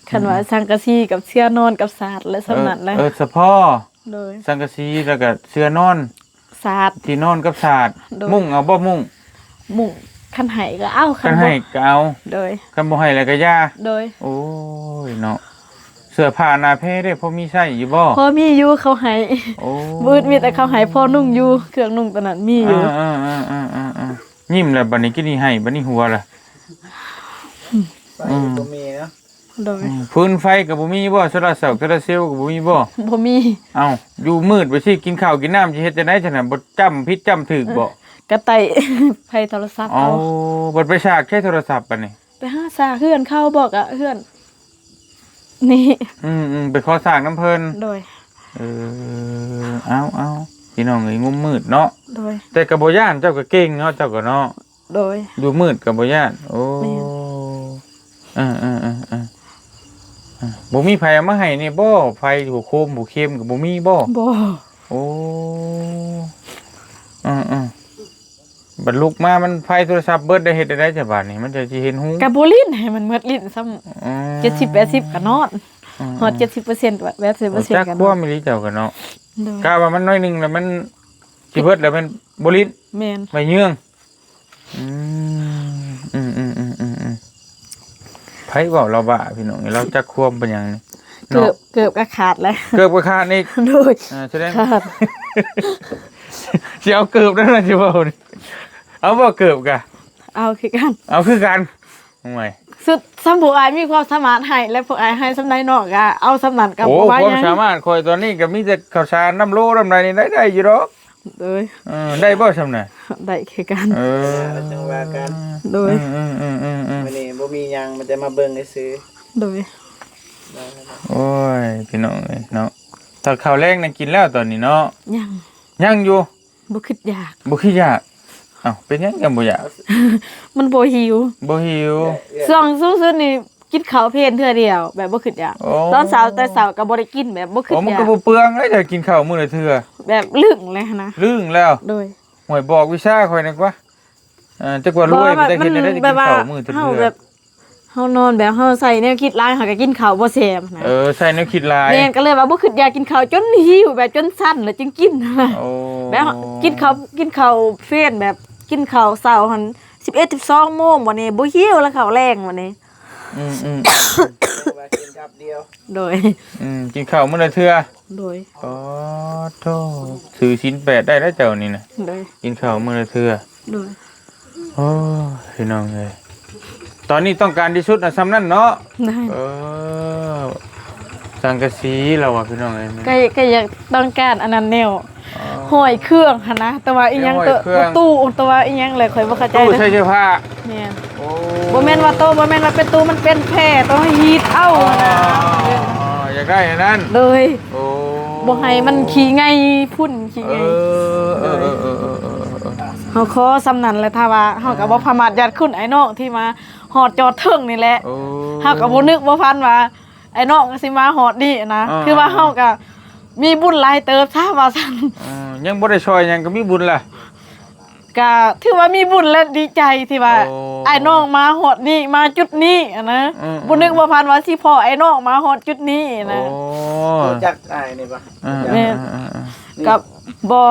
ຄັນວ່າ ອືມ ສັງກະສີກັບເສື່ອນອນກັບສາດແຫຼະ ສ່ຳນັ້ນແຫຼະ ເອີ ສະເພາະ ໂດຍ ສັງກະສີແລ້ວກະເສື່ອນອນ ສາດ ທີ່ນອນກັບສາດ ໂດຍ ມຸ້ງເອົາບໍ່ມຸ້ງ? ມຸ້ງ ຄັນໃຫ້ກະເອົາ ຄັນໃຫ້ກະເອົາ ໂດຍ ຄັນບໍ່ໃຫ້ແລ້ວກະຢ່າ ໂດຍ ໂອ້ຍເນາະ ເສື້ອຜ້າໜ້າແພເດ້ ພໍມີໃຊ້ຢູ່ບໍ່? ພໍມີຢູ່ ເຂົາໃຫ້ ໂອ້ ມື້ອື່ນມີແຕ່ເຂົາໃຫ້ພໍນຸ່ງຢູ່ ເຄື່ອງນຸ່ງຕອນນັ້ນມີຢູ່ ເອີໆໆໆ ຍິ້ມແລ້ວ ບາດນີ້ກິນນີ້ໃຫ້ ບາດນີ້ຫົວລະ ໄຟ ອືມ ກໍບໍ່ມີເນາະ ໂດຍ ອືມ ຟືນໄຟກໍບໍ່ມີບໍ່? ໂຊລາເຊວ ໂຊລາເຊວກໍບໍ່ມີບໍ່? ບໍ່ມີ ເອົ້າ ຢູ່ມືດໄປຊິ ກິນເຂົ້າກິນນ້ຳຊິເຮັດຈັ່ງໃດຊັ້ນນະ? ບໍ່ຈ້ຳຜິດຈ້ຳຖືກບໍ່? ກະໄຕ້ໄພໂທລະສັບເອົາ ໂອ້ ບັດໄປສາກໃຊ້ໂທລະສັບບາດນີ້ ໄປຫາສາກເຮືອນເຂົາບໍ່ ກະເຮືອນນີ້ ອືມໆ ໄປຂໍສາກນຳເພິ່ນ ໂດຍ ເອີ ເອົາໆ ພີ່ນ້ອງເອີຍ ງຸມມືດເນາະ ໂດຍ ແຕ່ກະບໍ່ຢ້ານ ເຈົ້າກະເກັ່ງເນາະ ເຈົ້າກະເນາະ ໂດຍ ຢູ່ມືດກໍບໍ່ຢ້ານ ໂອ້ ແມ່ນ ເອີໆໆໆ ບໍ່ມີໃຜເອົາມາໃຫ້ນີ້ບໍ່? ໄຟຫົວໂຄມຫົວເຂັມກໍບໍ່ມີບໍ່? ບໍ່ ໂອ້ ເອີໆ ບັດລຸກມາມັນໄຟໂທລະສັບເບິດ ໄດ້ເຮັດແນວໃດຊະບາດນີ້? ມັນຈະຊິເຫັນຫຸງ ກໍບໍ່ຫຼິ້ນໃຫ້ມັນໝົດຫຼິ້ນຊ້ຳ ອືມ ເຈັດສິບແປດສິບກໍນອນ ອືມ ຮອດເຈັດສິບເປີເຊັນ ແປດສິບເປີເຊັນ ຈັກ ກໍນອນ ຄວາມອີ່ຫຼີເຈົ້າກໍເນາະ ໂດຍ ກະວ່າມັນໜ້ອຍໜຶ່ງແລ້ວມັນຊິເບິດແລ້ວແມ່ນບໍ່ຫຼິ້ນ ແມ່ນ ໄປເຍືອງ ອືມ ອືມໆ ໃຜເວົ້າລາວບ້າພີ່ນ້ອງ ລາວຈັກຄວາມປານຫຍັງນີ້ ເກີບ ເກີບກໍຂາດແລ້ວ ເກີບກໍຂາດອີກ ໂດຍ ເອີ ສະແດງຂາດ ຊິເອົາເກີບນັ້ນນະ ຊິເວົ້ານີ້ ເອົາບໍ່ເກີບກະ ເອົາຄືກັນ ເອົາຄືກັນ ໂອ້ຍ ສຸດ ສ່ຳຜູ້ອ້າຍມີຄວາມສາມາດໃຫ້ ແລະ ພວກອ້າຍໃຫ້ສ່ຳໃດເນາະ ກະເອົາສ່ຳນັ້ນ ກະ ໂອ້ ບໍ່ວ່າຫຍັງ ຄວາມສາມາດຂ້ອຍຕອນນີ້ກະມີແຕ່ເຂົ້າສານນ້ຳໂລນ້ຳໃດນີ້ ໄດ້ ໄດ້ຢູ່ດອກ ໂດຍ ເອີ ໄດ້ບໍ່ສ່ຳນະ? ໄດ້ຄືກັນ ເອີ ຈັ່ງວ່າກັນ ໂດຍ ອືມໆໆໆ ມື້ນີ້ບໍ່ມີຫຍັງ ມີແຕ່ມາເບິ່ງຊື່ໆ ໂດຍ ໂອ້ຍ ພີ່ນ້ອງເອີຍເນາະ ຖ້າເຂົ້າແລງນັ້ນກິນແລ້ວຕອນນີ້ເນາະ? ຍັງ ຍັງຢູ່ ບໍ່ຄິດຢາກ ບໍ່ຄິດຢາກ ເອົ້າ ເປັນຫຍັງຈັ່ງບໍ່ຢາກ? ມັນບໍ່ຫິວ ບໍ່ຫິວ ຊ່ວງສູງສຸດນີ້ ກິນເຂົ້າເພນເທື່ອດຽວ ແບບບໍ່ຄິດຢາກ ໂອ້ ຕອນເຊົ້າແຕ່ເຊົ້າກໍບໍ່ໄດ້ກິນ ແບບບໍ່ຄິດຢາກ ໂອ້ ມັນກໍບໍ່ເປືອງເດ້ ເຈົ້າກິນເຂົ້າມື້ລະເທື່ອ ແບບລຶ້ງແລ້ວຫັ້ນນະ ລຶ້ງແລ້ວ ໂດຍ ໂອ້ຍ ບອກວິຊາຂ້ອຍແດ່ກວ່າ ເອີ ຈັກວ່າລວຍ ບໍ່ ມັນ ມັນເຮັດແນວໃດ ແບບວ່າ ກິນເຂົ້າມື້ລະເທື່ອ ເຮົາແບບ ເຮົານອນແບບເຮົາໃສ່ແນວຄິດຫຼາຍ ເຮົາກໍກິນເຂົ້າບໍ່ແຊບນະ ເອີ ໃສ່ແນວຄິດຫຼາຍ ແມ່ນ ກໍເລີຍວ່າບໍ່ຄິດຢາກກິນເຂົ້າ ຈົນຫິວແບບຈົນສັ່ນແລ້ວຈຶ່ງກິນ ໂອ້ ແບບກິນເຂົ້າ ກິນເຂົ້າເພນ ແບບກິນເຂົ້າເຊົ້າຫັ້ນ ສິບເອັດ ສິບສອງໂມງ ບັດນີ້ບໍ່ຫິວແລ້ວ ເຂົ້າແລງບັດນີ້ ອືມໆ ວ່າກິນກັບດຽວ ໂດຍ ອືມ ກິນເຂົ້າມື້ລະເທື່ອ ໂດຍ ອໍ ໂທ້ ຖືສິນແປດໄດ້ແລ້ວເຈົ້ານີ້ນະ ໂດຍ ກິນເຂົ້າມື້ລະເທື່ອ ໂດຍ ໂອ້ ພີ່ນ້ອງເອີຍ ຕອນນີ້ຕ້ອງການທີ່ສຸດນະ ສ່ຳນັ້ນເນາະ ໂດຍ ເອີ ສັງກະສີລາວວ່າ ພີ່ນ້ອງເອີຍ ກໍ ກໍຢາກຕ້ອງການອັນນັ້ນແນວ ອໍ ຫ້ອຍເຄື່ອງຫັ້ນນະ ແຕ່ວ່າອີ່ຫຍັງ ແນວຫ້ອຍເຄື່ອງ ຕູ້ ແຕ່ວ່າອີ່ຫຍັງແຫຼະ ຂ້ອຍບໍ່ເຂົ້າໃຈ ຕູ້ໃສ່ເສື້ອຜ້າ ແມ່ນ ໂອ້ ບໍ່ແມ່ນວ່າໂຕ ບໍ່ແມ່ນວ່າເປັນຕູ້ ມັນເປັນແຜ່ ຕ້ອງຮີດເອົາຫັ້ນນະ ອໍ ຢາກໄດ້ອັນນັ້ນ ໂດຍ ໂອ້ ບໍ່ໃຫ້ມັນຂີ້ໄງ່ ຝຸ່ນຂີ້ໄງ່ ເອີ ເອີ ເອີ ເອີ ເອີ ເອີ ເອີ ເຮົາຂໍສ່ຳນັ້ນແຫຼະ ຖ້າວ່າເຮົາກໍບໍ່ ອ່າ ປະໝາດຍາດຄຸນອ້າຍນ້ອງທີ່ມາຮອດຈອດເທິງນີ້ແຫຼະ ໂອ້ ເຮົາກໍບໍ່ນຶກບໍ່ຝັນວ່າ ອ້າຍນ້ອງກໍຊິມາຮອດນີ້ນະ ອ່າ ຄືວ່າເຮົາກໍມີບຸນຫຼາຍເຕີບຊະວ່າຊັ້ນ ອ່າ ຍັງບໍ່ໄດ້ຊ່ອຍຫຍັງກໍມີບຸນລະ ກໍຖືວ່າມີບຸນ ແລະ ດີໃຈທີ່ວ່າ ໂອ້ ອ້າຍນ້ອງມາຮອດນີ້ ມາຈຸດນີ້ຫັ້ນນະ. ອືມໆໆ ບໍ່ນຶກບໍ່ຝັນວ່າຊິພໍ້ອ້າຍນ້ອງມາຮອດຈຸດນີ້ຫັ້ນນະ. ໂອ້ ຮູ້ຈັກອ້າຍນີ້ບໍ່? ເອີ ແມ່ນ ເອີໆໆໆ ກໍບໍ່.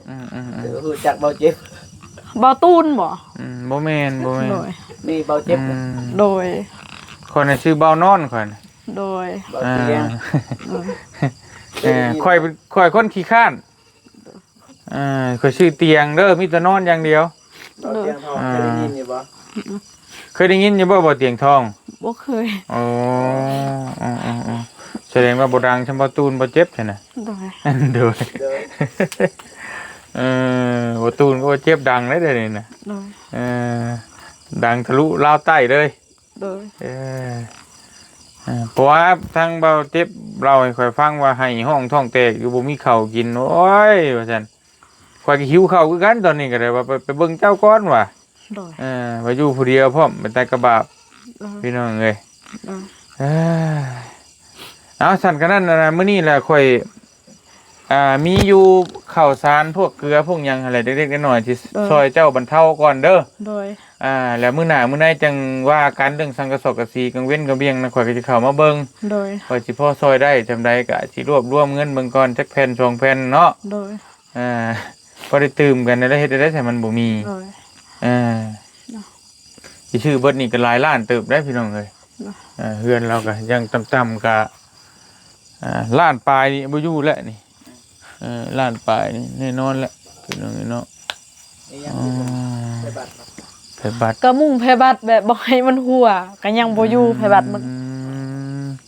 ອືມໆໆ ຮູ້ຈັກເບົາເຈັບ? ເບົາຕູນບໍ່? ອືມ ບໍ່ແມ່ນ ບໍ່ແມ່ນ. ໂດຍ ນີ້ເບົາເຈັບ. ອືມ ໂດຍ ຂ້ອຍນະຊື່ເບົານອນ ຂ້ອຍນະ. ໂດຍ ເບົາຕຽງ. ອ່າ ເອີ ຂ້ອຍ ຂ້ອຍຄົນຂີ້ຄ້ານ. ອ່າ ຂ້ອຍຊື່ຕຽງເດີ ມີແຕ່ນອນຢ່າງດຽວ. ໂດຍ ຕຽງທອງ ອ່າ ເຄີຍໄດ້ຍິນຢູ່ບໍ່? ເຄີຍໄດ້ຍິນຢູ່ບໍ່ ເບົາຕຽງທອງ? ບໍ່ເຄີຍ. ອໍ ອໍໆໆ ສະແດງວ່າບໍ່ດັງສ່ຳເບົາຕູນ ເບົາເຈັບຊັ້ນນະ. ໂດຍ ໂດຍ ໂດຍ ເອີ ເບົາຕູນກັບເບົາເຈັບດັງເດ້ ດຽວນີ້ນະ. ໂດຍ ເອີ ດັງທະລຸລາວໃຕ້ເລີຍ. ໂດຍ ເອີ ເອີ ເພາະວ່າທາງເບົາເຈັບເລົ່າໃຫ້ຂ້ອຍຟັງວ່າ ໄຫ້ຮ້ອງທ້ອງແຕກຢູ່ ບໍ່ມີເຂົ້າກິນ. ໂອ້ຍ ວ່າຊັ້ນ ຂ້ອຍກໍຫິວເຂົ້າຄືກັນ ຕອນນີ້ກໍໄດ້ວ່າ ໄປ ໄປເບິ່ງເຈົ້າກ່ອນວ່າ. ໂດຍ ເອີ ວ່າຢູ່ຜູ້ດຽວພ້ອມ ເປັນຕາກະບາບ. ໂດຍ ພີ່ນ້ອງເອີຍ. ໂດຍ ເອີ ເອົາ ຊັ້ນກໍນັ້ນນະ ມື້ນີ້ແຫຼະ ຂ້ອຍ ອ່າ ມີຢູ່ເຂົ້າສານ ພວກເກືອພວກຫຍັງຫັ້ນແຫຼະ ເລັກໆນ້ອຍໆ ທີ່ ໂດຍ ຊ່ອຍເຈົ້າບັນເທົາກ່ອນເດີ. ໂດຍ ອ່າ ແລ້ວມື້ໜ້າມື້ໃນຈັ່ງວ່າກັນເລື່ອງສັງກະສອກກະສີ ກາງເວັນກາງວຽງນະ ຂ້ອຍກໍຊິເຂົ້າມາເບິ່ງ. ໂດຍ ວ່າຊິພໍຊ່ອຍໄດ້ສ່ຳໃດ ກໍຊິລວບລວມເງິນເບິ່ງກ່ອນ ຈັກແຜ່ນສອງແຜ່ນເນາະ. ໂດຍ ອ່າ ພໍໄດ້ຕື່ມກັນ ແລ້ວເຮັດໄດ້ໃສ ມັນບໍ່ມີ. ໂດຍ ເອີ ເນາະ ຊິຊື້ເບິດນີ້ກໍຫຼາຍລ້ານເຕີບໄດ໋ ພີ່ນ້ອງເອີຍ. ເນາະ ເອີ ເຮືອນລາວກໍຢ່າງຕ່ຳໆກໍ ອ່າ ລ້ານປາຍນີ້ບໍ່ຢູ່ແລ້ວນີ້. ເອີ ລ້ານປາຍນີ້ແນ່ນອນແຫຼະ ພີ່ນ້ອງເອີຍເນາະ. ອືມ ໄພບັດ ກະມຸງໄພບັດແບບບໍ່ໃຫ້ມັນຮົ່ວ ກະຍັງບໍ່ຢູ່ ອືມ ໄພບັດມັນ. ອືມໆໆ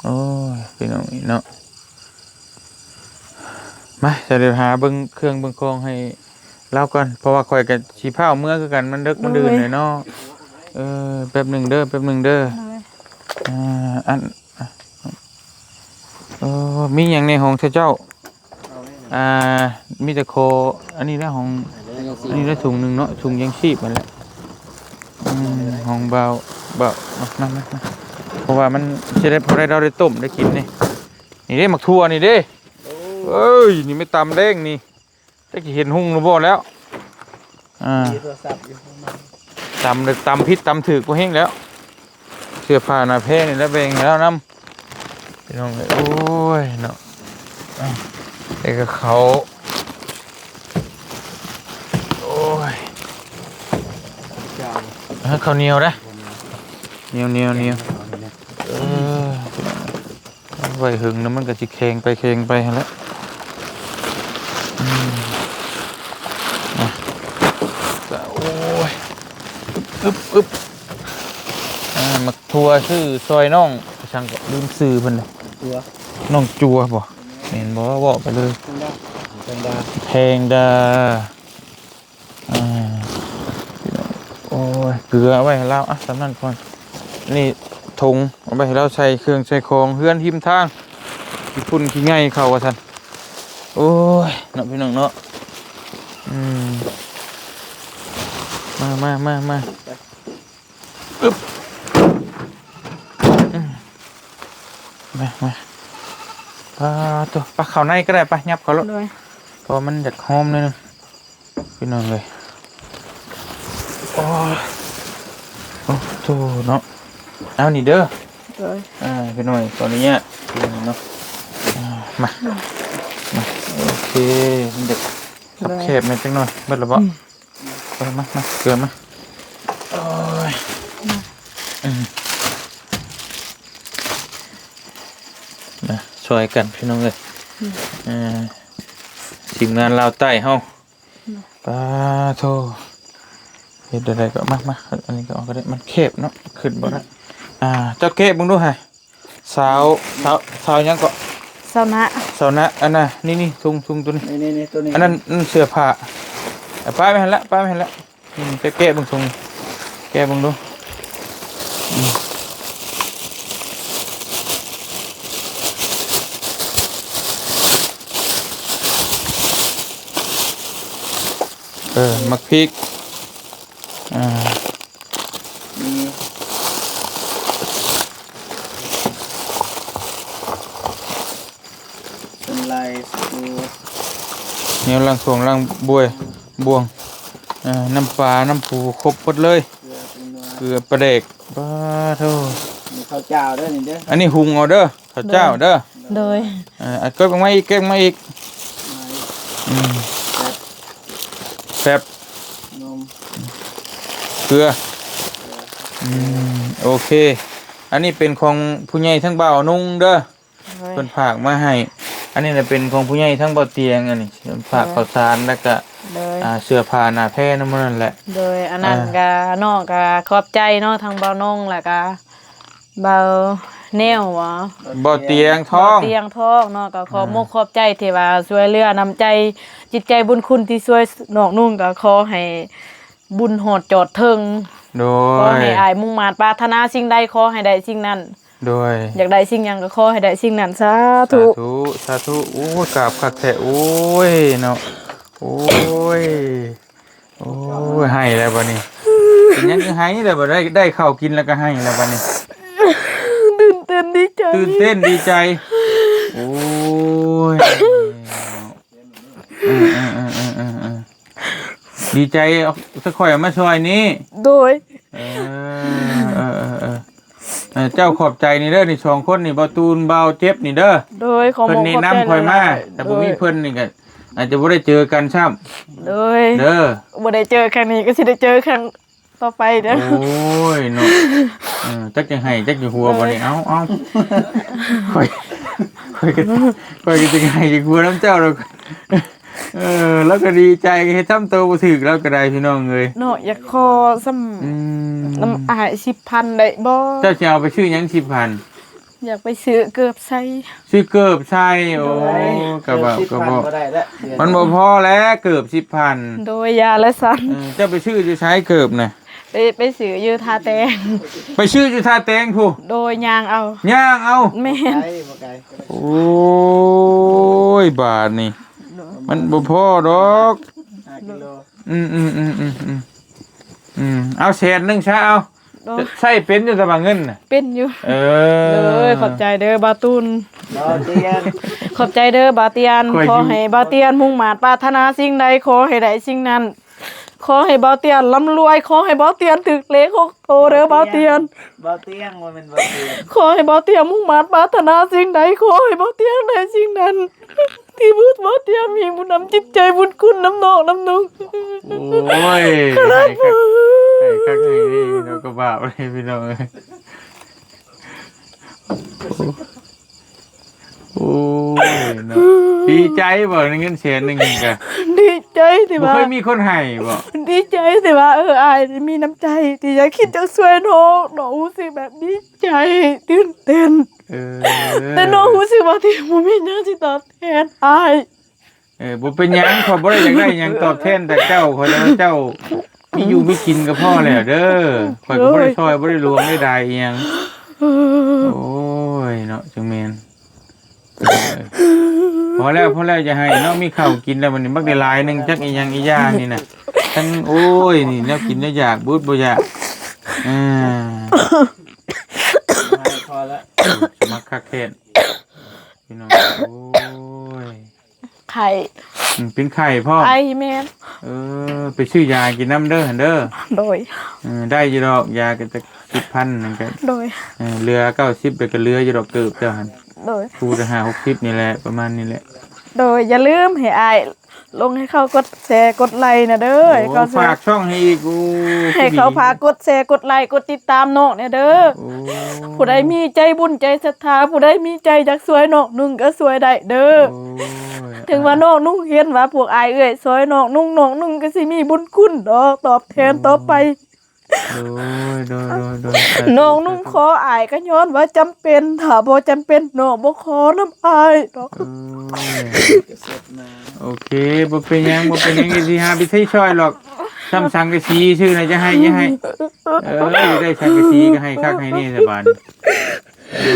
ໆໆ ໂອ້ຍ ພີ່ນ້ອງເອີຍເນາະ. ມາ ຈະໄດ້ຫາເບິ່ງເຄື່ອງເບິ່ງຂອງໃຫ້ລາວກ່ອນ ເພາະວ່າຂ້ອຍກໍຊິຟ້າວເມືອຄືກັນ ມັນເດິກມັນດື່ນແລ້ວເນາະ. ເອີ ແປັບໜຶ່ງເດີ ແປັບໜຶ່ງເດີ. ໂດຍ ອ່າ ອັນ ເອີ ມີຫຍັງໃນຫ້ອງເຈົ້າ? ອ່າ ມີແຕ່ຂໍ ອັນນີ້ແຫຼະ ຫ້ອງ ອັນນີ້ແຫຼະ ຖົງໜຶ່ງເນາະ ຖົງຢາງຊີບຫັ້ນແຫຼະ. ອືມ ຫ້ອງບ່າວ ບ່າວ ມາ ມາ ມາ ເພາະວ່າມັນຊິໄດ້ ພໍໄດ້ ເຮົາໄດ້ຕົ້ມໄດ້ກິນນີ້. ນີ້ເດ້ ໝາກຖົ່ວນີ້ເດ້. ໂອ້ ເອີຍ ນີ້ແມ່ນຕຳແດງນີ້. ຈັກຊິເຫັນຮຸ່ງຫຼືບໍ່ແລ້ວ. ອ່າ ມີໂທລະສັບຢູ່ ຕຳ ຕຳຜິດຕຳຖືກບໍ່ເຮັງແລ້ວ. ເສື້ອຜ້າໜ້າແພນີ້ແຫຼະແບ່ງໃຫ້ລາວນຳ ພີ່ນ້ອງເອີຍ. ໂອ້ຍເນາະ ອ່າ ແລ້ວກໍເຂົ້າ ໂອ້ຍ ເຂົ້າໜຽວເດ້ ໜຽວໆໆ ເອີ. ໄວ້ເຫິງແລ້ວມັນກໍຊິແຂງໄປແຂງໄປຫັ້ນແຫຼະ. ອືມ ໂອ້ຍ ອຶບ ອຶບ ອາ ໝາກຖົ່ວຊື້ຊ່ອຍນ້ອງ ຊ່າງກໍລືມຊື່ເພິ່ນ ນ້ອງຈົວບໍ່ ແມ່ນບໍ່ ເວົ້າໄປເລີຍ ແພງດາ ແພງດາ. ອ່າ ໂອ້ຍ ເກືອໄວ້ໃຫ້ລາວ ອ່ະ ສ່ຳນັ້ນກ່ອນ. ນີ້ຖົງ ເອົາໄວ້ໃຫ້ລາວໃສ່ເຄື່ອງໃສ່ຂອງ ເຮືອນຮິມທາງ ຂີ້ຝຸ່ນຂີ້ໄງ່ເຂົ້າວ່າຊັ້ນ. ໂອ້ຍ ເນາະ ພີ່ນ້ອງເນາະ. ອືມ ມາ ມາ ມາ ມາ. ອຶບ ອືມ ມາ ມາ ປາໂຕ ໄປເຂົ້າໃນກໍໄດ້ ໄປ ຫຍັບເຂົ້າໂລດ ໂດຍ ເພາະວ່າມັນຢາກຫອມໜ້ອຍໜຶ່ງ ພີ່ນ້ອງເອີຍ. ໂອ້ ໂອ້ໂຕເນາະ ເອົານີ້ເດີ ໂດຍ ອ່າ ພີ່ນ້ອງ ຂໍອະນຸຍາດເນາະ ອ່າ ມາ ມາ ໂອເຄ ມັນຢາກ ໂດຍ ແຄບແດ່ຈັກໜ້ອຍ ເບິດແລ້ວບໍ່? ອືມ ເອົາມາ ມາ ເກືອມາ ໂອ້ຍ ອືມ ມາຊ່ອຍກັນພີ່ນ້ອງເອີຍ ອືມ ເອີ ທີມງານລາວໃຕ້ເຮົາ ອືມ ປາໂທ ເຮັດໄດ້ກໍມາ ມາ ອັນນີ້ກໍເອົາກໍໄດ້ ມັນແຄບເນາະ ຂຶ້ນບໍ່ໄດ້ ອ່າ ເຈົ້າແກະເບິ່ງດູຫາ ສາວ ສາວ ສາວຫຍັງເກາະ? ສາວນະ ສາວນະ ອັນນ່າ ນີ້ໆ ທຸງ ທຸງໂຕນີ້ ນີ້ໆ ໂຕນີ້ ອັນນັ້ນ ນັ້ນເສື້ອຜ້າ ເອົາປ້າຍໄປຫັ້ນລະ ປ້າຍໄປຫັ້ນລະ ອືມ ແກະ ແກະເບິ່ງທຸງ ແກະເບິ່ງດູ ອືມ ເອີ ໝາກພິກ ອ່າ ມີສະໄລ ສະກູ ແນວລ້າງຖ້ວຍ ລ້າງບ້ວຍ ບ່ວງ ເອີ ນ້ຳປາ ນ້ຳປູ ຄົບໝົດເລີຍ ເກືອ ເກືອ ປາແດກ ປາໂທ ມີເຂົ້າຈ້າວເດີນີ້ເດີ ອັນນີ້ຫຸງເອົາເດີ ເຂົ້າຈ້າວເດີ ໂດຍ ເອີ ເອົາເກັບອອກມາອີກ ເກັບອອກມາອີກ ມາອີກ ອືມ ແປັບ ແປັບ ນົມ ເກືອ ເກືອ ອືມ ໂອເຄ ອັນນີ້ເປັນຂອງຜູ້ໃຫຍ່ທາງບ່າວນຸ່ງເດີ ໂດຍ ເພິ່ນຝາກມາໃຫ້ ອັນນີ້ນະເປັນຂອງຜູ້ໃຫຍ່ທາງບ່າວຕຽງ ອັນນີ້ເພິ່ນຝາກ ໂດຍ ເຂົ້າສານ ແລ້ວກະ ໂດຍ ອ່າ ເສື້ອຜ້າໜ້າແພນຳໝູ່ນັ້ນແຫຼະ ໂດຍ ອັນນັ້ນ ອ່າ ກະ ນ້ອງກະຂອບໃຈເນາະ ທາງບ່າວນົງ ແລ້ວກະບ່າວແນວ ບ່າວຕຽງທອງ ບ່າວຕຽງທອງເນາະ ກະຂໍ ອ່າ ມຸກຂອບໃຈທີ່ວ່າຊ່ວຍເຫຼືອນ້ຳໃຈ ຈິດໃຈບຸນຄຸນທີ່ຊ່ວຍນ້ອງນຸ່ງ ກະຂໍໃຫ້ ບຸນຮອດຈອດເຖິງ ໂດຍ ຂໍໃຫ້ອ້າຍມຸ່ງມາດປາດຖະໜາສິ່ງໃດຂໍໃຫ້ໄດ້ສິ່ງນັ້ນ ໂດຍ ຢາກໄດ້ສິ່ງຫຍັງກໍຂໍໃຫ້ໄດ້ສິ່ງນັ້ນ ສາທຸ ສາທຸ ສາທຸ ໂອ້ຍ ກາບຄັກແທ້ ໂອ້ຍ ເນາະ ໂອ້ຍ ໂອ້ຍ ໄຫ້ແລ້ວບັດນີ້ ເປັນຫຍັງຄືໄຫ້ແລ້ວ ບໍ່ໄດ້ ໄດ້ເຂົ້າກິນແລ້ວກໍໄຫ້ແລ້ວບັດນີ້ ຕື່ນເຕັ້ນດີໃຈ ຕື່ນເຕັ້ນດີໃຈ ໂອ້ຍ ເນາະ ເອີໆໆໆ ດີໃຈ ເອົາ ສະຂ້ອຍເອົາມາຊ່ອຍນີ້ ໂດຍ ເອີ ເອີໆໆ ເອີ ເຈົ້າຂອບໃຈນີ້ເດີ ນີ້ສອງຄົນນີ້ ບ່າວຕູນ ບ່າວເຈັບນີ້ເດີ ໂດຍ ຂໍ ເພິ່ນແນະນຳຂ້ອຍມາ ແຕ່ບໍ່ມີເພິ່ນນີ້ກໍອາດຈະບໍ່ໄດ້ເຈີກັນຊ້ຳ ໂດຍ ເດີ ບໍ່ໄດ້ເຈີຄັ້ງນີ້ກໍຊິໄດ້ເຈີຄັ້ງ ຕໍ່ໄປເດີ ໂອ້ຍເນາະ ເອີ ຈັກຈະໄຫ້ຈັກຈະຫົວບັດນີ້ ເອົາໆ ຂ້ອຍ ຂ້ອຍກໍ ຂ້ອຍກໍຈະໄຫ້ຈະຫົວນຳເຈົ້າດອກ ເອີ ລາວກໍດີໃຈ ເຮັດທຳໂຕບໍ່ຖືກ ລາວກໍໄດ້ ພີ່ນ້ອງເອີຍ ເນາະ ຢາກຂໍສ່ຳ ອືມ ນຳອ້າຍສິບພັນໄດ້ບໍ່ ເຈົ້າຊິເອົາໄປຊື້ຫຍັງສິບພັນ ຢາກໄປຊື້ເກີບໃສ່ ຊື້ເກີບໃສ່ ໂອ້ ໂດຍ ກໍເວົ້າ ເກີບສິບພັນກໍເວົ້າ ບໍ່ໄດ້ແລ້ວ ມັນບໍ່ພໍແລ້ວເກີບສິບພັນ ໂດຍ ຢ່າແລະຊັ້ນ ເອີ ເຈົ້າໄປຊື້ຢູ່ໃສເກີບນະ ໄປ ໄປຊື້ຢູ່ທ່າແຕງ ໄປຊື້ຢູ່ທ່າແຕງພຸ້ນ ໂດຍ ຍ່າງເອົາ ຍ່າງເອົາ ແມ່ນ ບໍ່ໄກ ບໍ່ໄກ ໂອ້ຍ ບາດນີ້ ໂດຍ ມັນບໍ່ພໍດອກ ຫ້າກິໂລ ອືມໆໆໆໆ ອືມ ເອົາແສນໜຶ່ງຊະ ເອົາ ໂດຍ ໃຊ້ເປັນຢູ່ຕະບາເງິນນະ ເປັນຢູ່ ເອີ ໂດຍ ຂອບໃຈເດີບ່າວຕູນ ບ່າວຕຽນ ຂອບໃຈເດີບ່າວຕຽນ ຂໍໃຫ້ບ່າວຕຽນມຸ່ງມາດປາດຖະໜາສິ່ງໃດ ຂໍໃຫ້ໄດ້ສິ່ງນັ້ນ ຂໍໃຫ້ບ່າວຕຽນລ່ຳລວຍ ຂໍໃຫ້ບ່າວຕຽນຖືກເລກຫົກໂຕເດີບ່າວຕຽນ ບ່າວຕຽງ ບໍ່ແມ່ນບ່າວຕຽນ ຂໍໃຫ້ບ່າວຕຽນມຸ່ງມາດປາດຖະໜາສິ່ງໃດ ຂໍໃຫ້ບ່າວຕຽນໄດ້ສິ່ງນັ້ນ ທີ່ບຸດບໍ່ຕຽມມີບຸນນຳຈິດໃຈບຸນຄຸນນຳນ້ອງນຳນຸ່ງ ໂອ້ຍ ຂະໜາດ ໃຫ້ຄັກ ໃຫ້ຄັກໃຫ້ແນ່ ເຮົາກໍບາບເລີຍພີ່ນ້ອງເອີຍ ໂອ້ຍເນາະ ດີໃຈບໍ່ ໄດ້ເງິນແສນໜຶ່ງນີ້ກະ ດີໃຈທີ່ວ່າ ບໍ່ເຄີຍມີຄົນໃຫ້ບໍ່ ດີໃຈທີ່ວ່າ ເອີ ອ້າຍມີນ້ຳໃຈທີ່ຢາກຄິດຢາກຊ່ວຍນ້ອງ ນ້ອງຮູ້ສຶກແບບດີໃຈ ຕື່ນເຕັ້ນ ເອີ ແຕ່ນ້ອງຮູ້ສຶກວ່າທີ່ບໍ່ມີຫຍັງຊິຕອບແທນອ້າຍ ເອີ ບໍ່ເປັນຫຍັງ ຂ້ອຍບໍ່ໄດ້ຢາກໄດ້ຫຍັງຕອບແທນຈາກເຈົ້າ ຂ້ອຍວ່າເຈົ້າມີຢູ່ມີກິນກໍພໍແລ້ວເດີ ຂ້ອຍກໍບໍ່ໄດ້ຊ່ອຍ ໂດຍ ບໍ່ໄດ້ຫຼວງໄດ້ດາຍອີ່ຫຍັງ ໂອ້ຍເນາະ ຈັ່ງແມ່ນ ເອີ ພໍແລ້ວ ພໍແລ້ວ ຢ່າໃຫ້ເນາະ ມີເຂົ້າກິນແລ້ວ ບັດນີ້ບັກໄດ້ຫຼາຍໜຶ່ງ ຈັກອີ່ຫຍັງອີ່ຢ່ານີ້ນະ ທັງ ໂອ້ຍ ນີ້ແນວກິນແນວຢາກ ບຸດບໍ່ຢາກ ເອີ ພໍແລ້ວ ສະໝັກຄັກແທ້ ພີ່ນ້ອງ ໂອ້ຍ ໄຂ້ ອືມ ເປັນໄຂ້ພ້ອມ ໄອແມ່ນ ເອີ ໄປຊື້ຢາກິນນຳເດີຫັ້ນເດີ ໂດຍ ເອີ ໄດ້ຢູ່ດອກ ຢາກໍຈັກສິບພັນນັ້ນກໍ ໂດຍ ເອີ ເຫຼືອເກົ້າສິບ ແລ້ວກໍເຫຼືອຢູ່ດອກເກີບເຈົ້າຫັ້ນ ໂດຍ ຜູ້ລະຫ້າຫົກສິບນີ້ແຫຼະ ປະມານນີ້ແຫຼະ ໂດຍ ຢ່າລືມໃຫ້ອ້າຍ ລົງໃຫ້ເຂົາກົດແຊກົດໄລນະເດີ ໂອ້ ໃຫ້ເຂົາ ຝາກຊ່ອງໃຫ້ອີກ ໂອ້ ໃຫ້ເຂົາ ຄືດີ ຝາກກົດແຊກົດໄລກົດຕິດຕາມນ້ອງແດ່ເດີ ໂອ້ ຜູ້ໃດມີໃຈບຸນໃຈສັດທາ ຜູ້ໃດມີໃຈຢາກຊ່ວຍນ້ອງນຸ່ງກໍຊ່ວຍໄດ້ເດີ ໂອ້ຍ ເຖິງວ່ານ້ອງນຸ່ງເຫັນວ່າພວກອ້າຍເອື້ອຍຊ່ວຍນ້ອງນຸ່ງ ນ້ອງນຸ່ງກໍຊິມີບຸນຄຸນດອກຕອບແທນ ໂອ້ ຕໍ່ໄປ ໂດຍ ໂດຍ ໂດຍ ໂດຍ ນ້ອງນຸ່ງຂໍອ້າຍກໍຍ້ອນວ່າຈຳເປັນ ຖ້າບໍ່ຈຳເປັນນ້ອງບໍ່ຂໍນຳອ້າຍດອກ ໂອ້ຍ ໂອເຄ ບໍ່ເປັນຫຍັງ ບໍ່ເປັນຫຍັງ ຊິຫາວິທີຊ່ອຍດອກ ຊ່ຳສັງກະສີຊື່ນະ ຢ່າໃຫ້ ຢ່າໃຫ້ ເອີ ໄດ້ສັງກະສີກໍໃຫ້ຄັກໃຫ້ແນ່ສະບາດ ໂອ້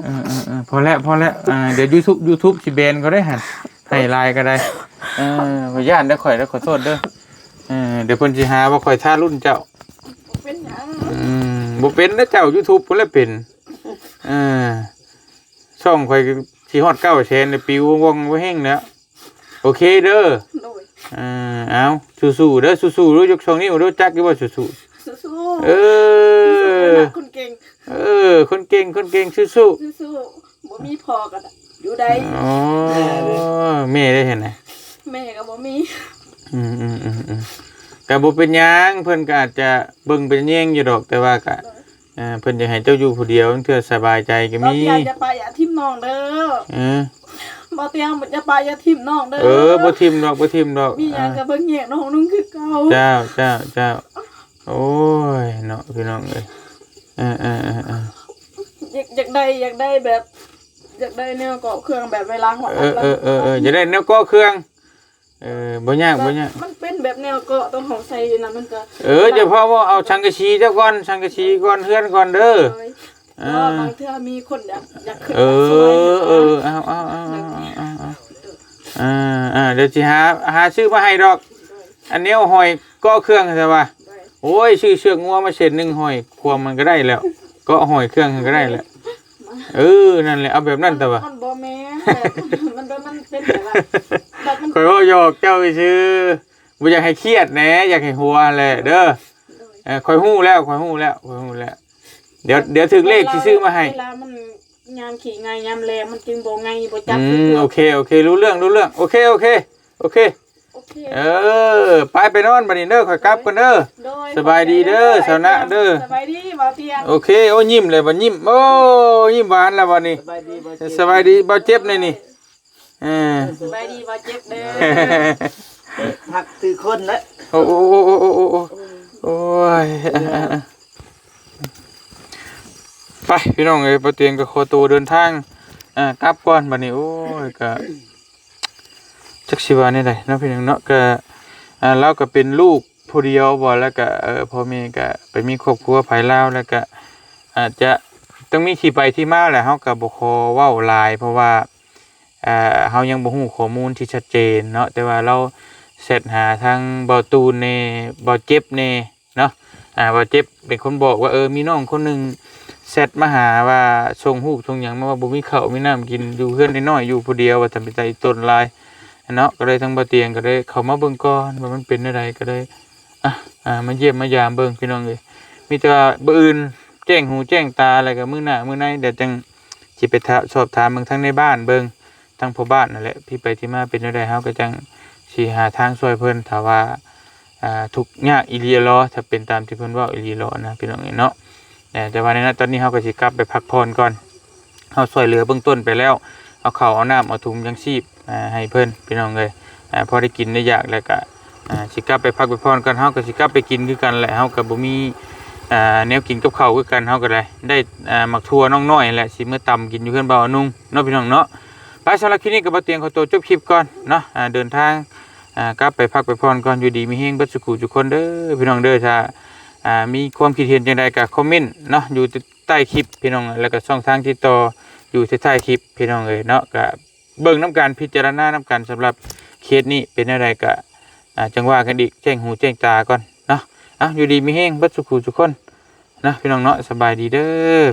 ເອີໆໆ ພໍແລ້ວ ພໍແລ້ວ ອ່າ ດຽວ YouTube YouTube ຊິແບນເຂົາໄດ້ຫັ້ນ ໃຫ້ຫຼາຍກໍໄດ້ ເອີ ບໍ່ຢ້ານເດີ ຂ້ອຍເດີ ຂໍໂທດເດີ ເອີ ດຽວເພິ່ນຊິຫາວ່າຂ້ອຍທາລຸນເຈົ້າ ບໍ່ເປັນຫຍັງ ອືມ ບໍ່ເປັນນະເຈົ້າ YouTube ພຸ້ນແຫຼະເປັນ ເອີ ຊ່ອງຂ້ອຍກໍຊິຮອດເກົ້າແສນແລ້ວ ປິວວ່ອງໆແຮງແລ້ວ ໂອເຄເດີ ໂດຍ ອ່າ ເອົາ ສູ້ໆເດີ ສູ້ໆເດີ ຍົກສອງນິ້ວເດີ ຈັກຢູ່ບໍ່ ສູ້ໆ ສູ້ໆ ເອີ ສູ້ໆນະ ຄົນເກັ່ງ ເອີ ຄົນເກັ່ງ ຄົນເກັ່ງ ສູ້ໆ ສູ້ໆ ບໍ່ມີພໍ່ກໍຢູ່ໄດ້ ອໍ ແມ່ເດ້ ແມ່ເດ້ຫັ້ນນະ ແມ່ກໍບໍ່ມີ ອືມໆໆໆ ກໍບໍ່ເປັນຫຍັງ ເພິ່ນກໍອາດຈະເບິ່ງເປັນແຍງຢູ່ດອກ ແຕ່ວ່າກໍ ໂດຍ ອ່າ ເພິ່ນຢາກໃຫ້ເຈົ້າຢູ່ຜູ້ດຽວ ລາງເທື່ອສະບາຍໃຈກໍມີ ບໍ່ຕຽງ ຢ່າປະຢ່າຖິ້ມນ້ອງເດີ ເອີ ບໍ່ຕຽງ ຢ່າປະຢ່າຖິ້ມນ້ອງເດີ ເອີ ບໍ່ຖິ້ມດອກ ບໍ່ຖິ້ມດອກ ມີຫຍັງກໍເບິ່ງແຍກນ້ອງນຸ່ງຄືເກົ່າ ເຈົ້າ ເຈົ້າ ເຈົ້າ ໂອ້ຍເນາະ ພີ່ນ້ອງເອີຍ ເອີໆໆໆ ຢາກ ຢາກໄດ້ ຢາກໄດ້ແບບ ຢາກໄດ້ແນວເກາະເຄື່ອງແບບເວລາຮອດ ເອີໆໆ ຢາກໄດ້ແນວເກາະເຄື່ອງ ເອີ ບໍ່ຍາກ ບໍ່ຍາກ ມັນເປັນແບບແນວເກາະ ຕ້ອງເຮົາໃສ່ນັ້ນ ມັນກໍ ເອີ ຈະພໍເວົ້າ ເອົາສັງກະສີເຈົ້າກ່ອນ ສັງກະສີກ່ອນ ເຮືອນກ່ອນເດີ ໂດຍ ອ່າ ລອບາງເທື່ອມີຄົນຢາກ ຢາກຂຶ້ນ ເອີ ມາຊ່ວຍ ເອີ ເອີ ເອົາ ເອົາ ເອົາ ເອົາ ເອົາ ເອົາ ອ່າ ອ່າ ດຽວຊິຫາ ຫາຊື້ມາໃຫ້ດອກ ໂດຍ ອັນແນວຫ້ອຍເກາະເຄື່ອງຊະວ່າ ໂດຍ ໂອ້ຍ ຊື້ເຊືອກງົວມາເສັ້ນໜຶ່ງ ຫ້ອຍຄວາມມັນກໍໄດ້ແລ້ວ ເກາະຫ້ອຍເຄື່ອງມັນກໍໄດ້ແລ້ວ ເອີ ນັ້ນແຫຼະ ເອົາແບບນັ້ນແຕ່ວ່າ ມັນບໍ່ແມ່ນແບບ ມັນ ມັນເປັນແບບວ່າ ແບບມັນ ຂ້ອຍເວົ້າຫຍອກເຈົ້າຊື່ ບໍ່ຢາກໃຫ້ຄຽດແຫຼະ ຢາກໃຫ້ຫົວແຫຼະເດີ ໂດຍ ເອີ ຂ້ອຍຮູ້ແລ້ວ ຂ້ອຍຮູ້ແລ້ວ ຂ້ອຍຮູ້ແລ້ວ ດຽວ ດຽວຖືກເລກຊິຊື້ມາໃຫ້ ເວລາມັນຍາມຂີ້ໄງ່ຍາມແລງ ມັນຈຶ່ງບໍ່ໄງ່ບໍ່ຈັບ ອືມ ຄືເກົ່າ ໂອເຄ ໂອເຄ ຮູ້ເລື່ອງ ຮູ້ເລື່ອງ ໂອເຄ ໂອເຄ ໂອເຄ ໂອເຄ ເອີ ໄປ ໄປນອນບັດນີ້ເດີ ຂ້ອຍກັບກ່ອນເດີ ໂດຍ ສະບາຍດີເດີ ຂອບໃຈເດີ ສາວນະເດີ ສະບາຍດີ ບ່າວຕຽງ ໂອເຄ ໂອ້ ຍິ້ມແລ້ວບັດ ຍິ້ມ ໂອ້ ຍິ້ມຫວານແລ້ວບັດນີ້ ສະບາຍດີ ບ່າວເຈັບ ສະບາຍດີ ບ່າວເຈັບ ແນ່ນີ້ ເອີ ສະບາຍດີ ບ່າວເຈັບເດີ ຮັກຄືຄົນແຫຼະ ໂອ້ ໂອ້ຍ ໄປ ພີ່ນ້ອງເອີຍ ບ່າວຕຽງກໍຂໍຕົວເດີນທາງ ອ່າ ກັບກ່ອນບັດນີ້ ໂອ້ຍ ກໍ ຈັກຊິວ່າແນວໃດເນາະ ພີ່ນ້ອງເນາະ ກໍ ອ່າ ລາວກໍເປັນລູກຜູ້ດຽວບໍ ແລ້ວກໍ ເອີ ພໍ່ແມ່ກໍໄປມີຄອບຄົວຝ່າຍລາວ ແລ້ວກໍອາດຈະຕ້ອງມີທີ່ໄປທີ່ມາແຫຼະ ເຮົາກໍບໍ່ຂໍເວົ້າຫຼາຍ ເພາະວ່າ ອ່າ ເຮົາຍັງບໍ່ຮູ້ຂໍ້ມູນທີ່ຊັດເຈນເນາະ ແຕ່ວ່າລາວແຊັດຫາທາງບ່າວຕູນແດ່ ບ່າວເຈັບແດ່ ເນາະ ອ່າ ບ່າວເຈັບເປັນຄົນບອກວ່າ ເອີ ມີນ້ອງຄົນໜຶ່ງແຊັດມາຫາວ່າ ສົ່ງຮູບສົ່ງຫຍັງມາວ່າ ບໍ່ມີເຂົ້າມີນ້ຳກິນ ຢູ່ເຮືອນນ້ອຍໆ ຢູ່ຜູ້ດຽວ ວ່າຊັ້ນ ເປັນຕາອີ່ຕົນຫຼາຍເນາະ ກໍເລີຍທາງບ່າວຕຽງກໍເລີຍເຂົ້າມາເບິ່ງກ່ອນວ່າມັນເປັນແນວໃດ ກໍເລີຍ ອ່ະ ອ່າ ມາຢ້ຽມມາຢາມເບິ່ງ ພີ່ນ້ອງເອີຍ ມີແຕ່ວ່າມື້ອື່ນແຈ້ງຫູແຈ້ງຕາ ແລ້ວກໍມື້ໜ້າມື້ໃນ ດຽວຈັ່ງຊິໄປຖາມ ສອບຖາມເບິ່ງທາງໃນບ້ານເບິ່ງ ທາງພໍ່ບ້ານນັ້ນແຫຼະ ທີ່ໄປທີ່ມາເປັນແນວໃດ ເຮົາກໍຈັ່ງຊິຫາທາງຊ່ວຍເພິ່ນ ຖ້າວ່າ ອ່າ ທຸກຍາກອີ່ຫຼີຫຼໍ ຖ້າເປັນຕາມທີ່ເພິ່ນເວົ້າອີ່ຫຼີຫຼໍນະ ພີ່ນ້ອງເອີຍເນາະ ແຕ່ ແຕ່ວ່າໃນຕອນນີ້ເຮົາກໍຊິກັບໄປພັກຜ່ອນກ່ອນ ເຮົາຊ່ວຍເຫຼືອເບື້ອງຕົ້ນໄປແລ້ວ ເອົາເຂົ້າເອົານ້ຳເອົາຖົງຍັງຊີບ ອ່າ ໃຫ້ເພິ່ນ ພີ່ນ້ອງເອີຍ ອ່າ ພໍໄດ້ກິນໄດ້ຢາກແລ້ວກໍ ອ່າ ຊິກັບໄປພັກໄປຜ່ອນກ່ອນ ເຮົາກໍຊິກັບໄປກິນຄືກັນແຫຼະ ເຮົາກໍບໍ່ມີ ອ່າ ແນວກິນກັບເຂົ້າຄືກັນ ເຮົາກໍໄດ້ ໄດ້ ອ່າ ໝາກຖົ່ວນ້ອງນ້ອຍແຫຼະ ຊິເມືອຕຳກິນຢູ່ເຮືອນບ່າວອານຸງເນາະ ພີ່ນ້ອງເນາະ ໄປ ສຳລັບຄລິບນີ້ກໍບ່າວຕຽງຂໍຕົວຈົບຄລິບກ່ອນເນາະ ອ່າ ເດີນທາງ ອ່າ ກັບໄປພັກໄປຜ່ອນກ່ອນ ຢູ່ດີມີແຮງເບິດສູ່ຜູ້ສູ່ຄົນເດີ ພີ່ນ້ອງເດີ ຖ້າ ອ່າ ມີຄວາມຄິດເຫັນຈັ່ງໃດກໍຄອມເມັນເນາະ ຢູ່ໃຕ້ຄລິບ ພີ່ນ້ອງ ແລ້ວກໍຊ່ອງທາງຕິດຕໍ່ຢູ່ໃຕ້ຄລິບ ພີ່ນ້ອງເອີຍເນາະ ກໍເບິ່ງນຳກັນ ພິຈາລະນານຳກັນ ສຳລັບເຄສນີ້ເປັນແນວໃດກໍ ອ່າ ຈັ່ງວ່າກັນອີກ ແຈ້ງຫູແຈ້ງຕາກ່ອນເນາະ ເອົາ ຢູ່ດີມີແຮງເບິດສູ່ຜູ້ສູ່ຄົນ ນະ ພີ່ນ້ອງເນາະ ສະບາຍດີເດີ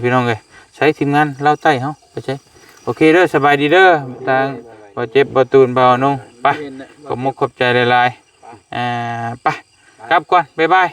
ພີ່ນ້ອງເອີຍ ໃຊ້ທີມງານລາວໃຕ້ເຮົາ ໄປໃຊ້ ໂອເຄເດີ ສະບາຍດີເດີ ທາງບ່າວເຈັບ ບ່າວຕູນ ບ່າວນົງ ໄປ ຂອບມຸກຂອບໃຈຫຼາຍໆ ອ່າ ໄປ ກັບກ່ອນ ບາຍບາຍ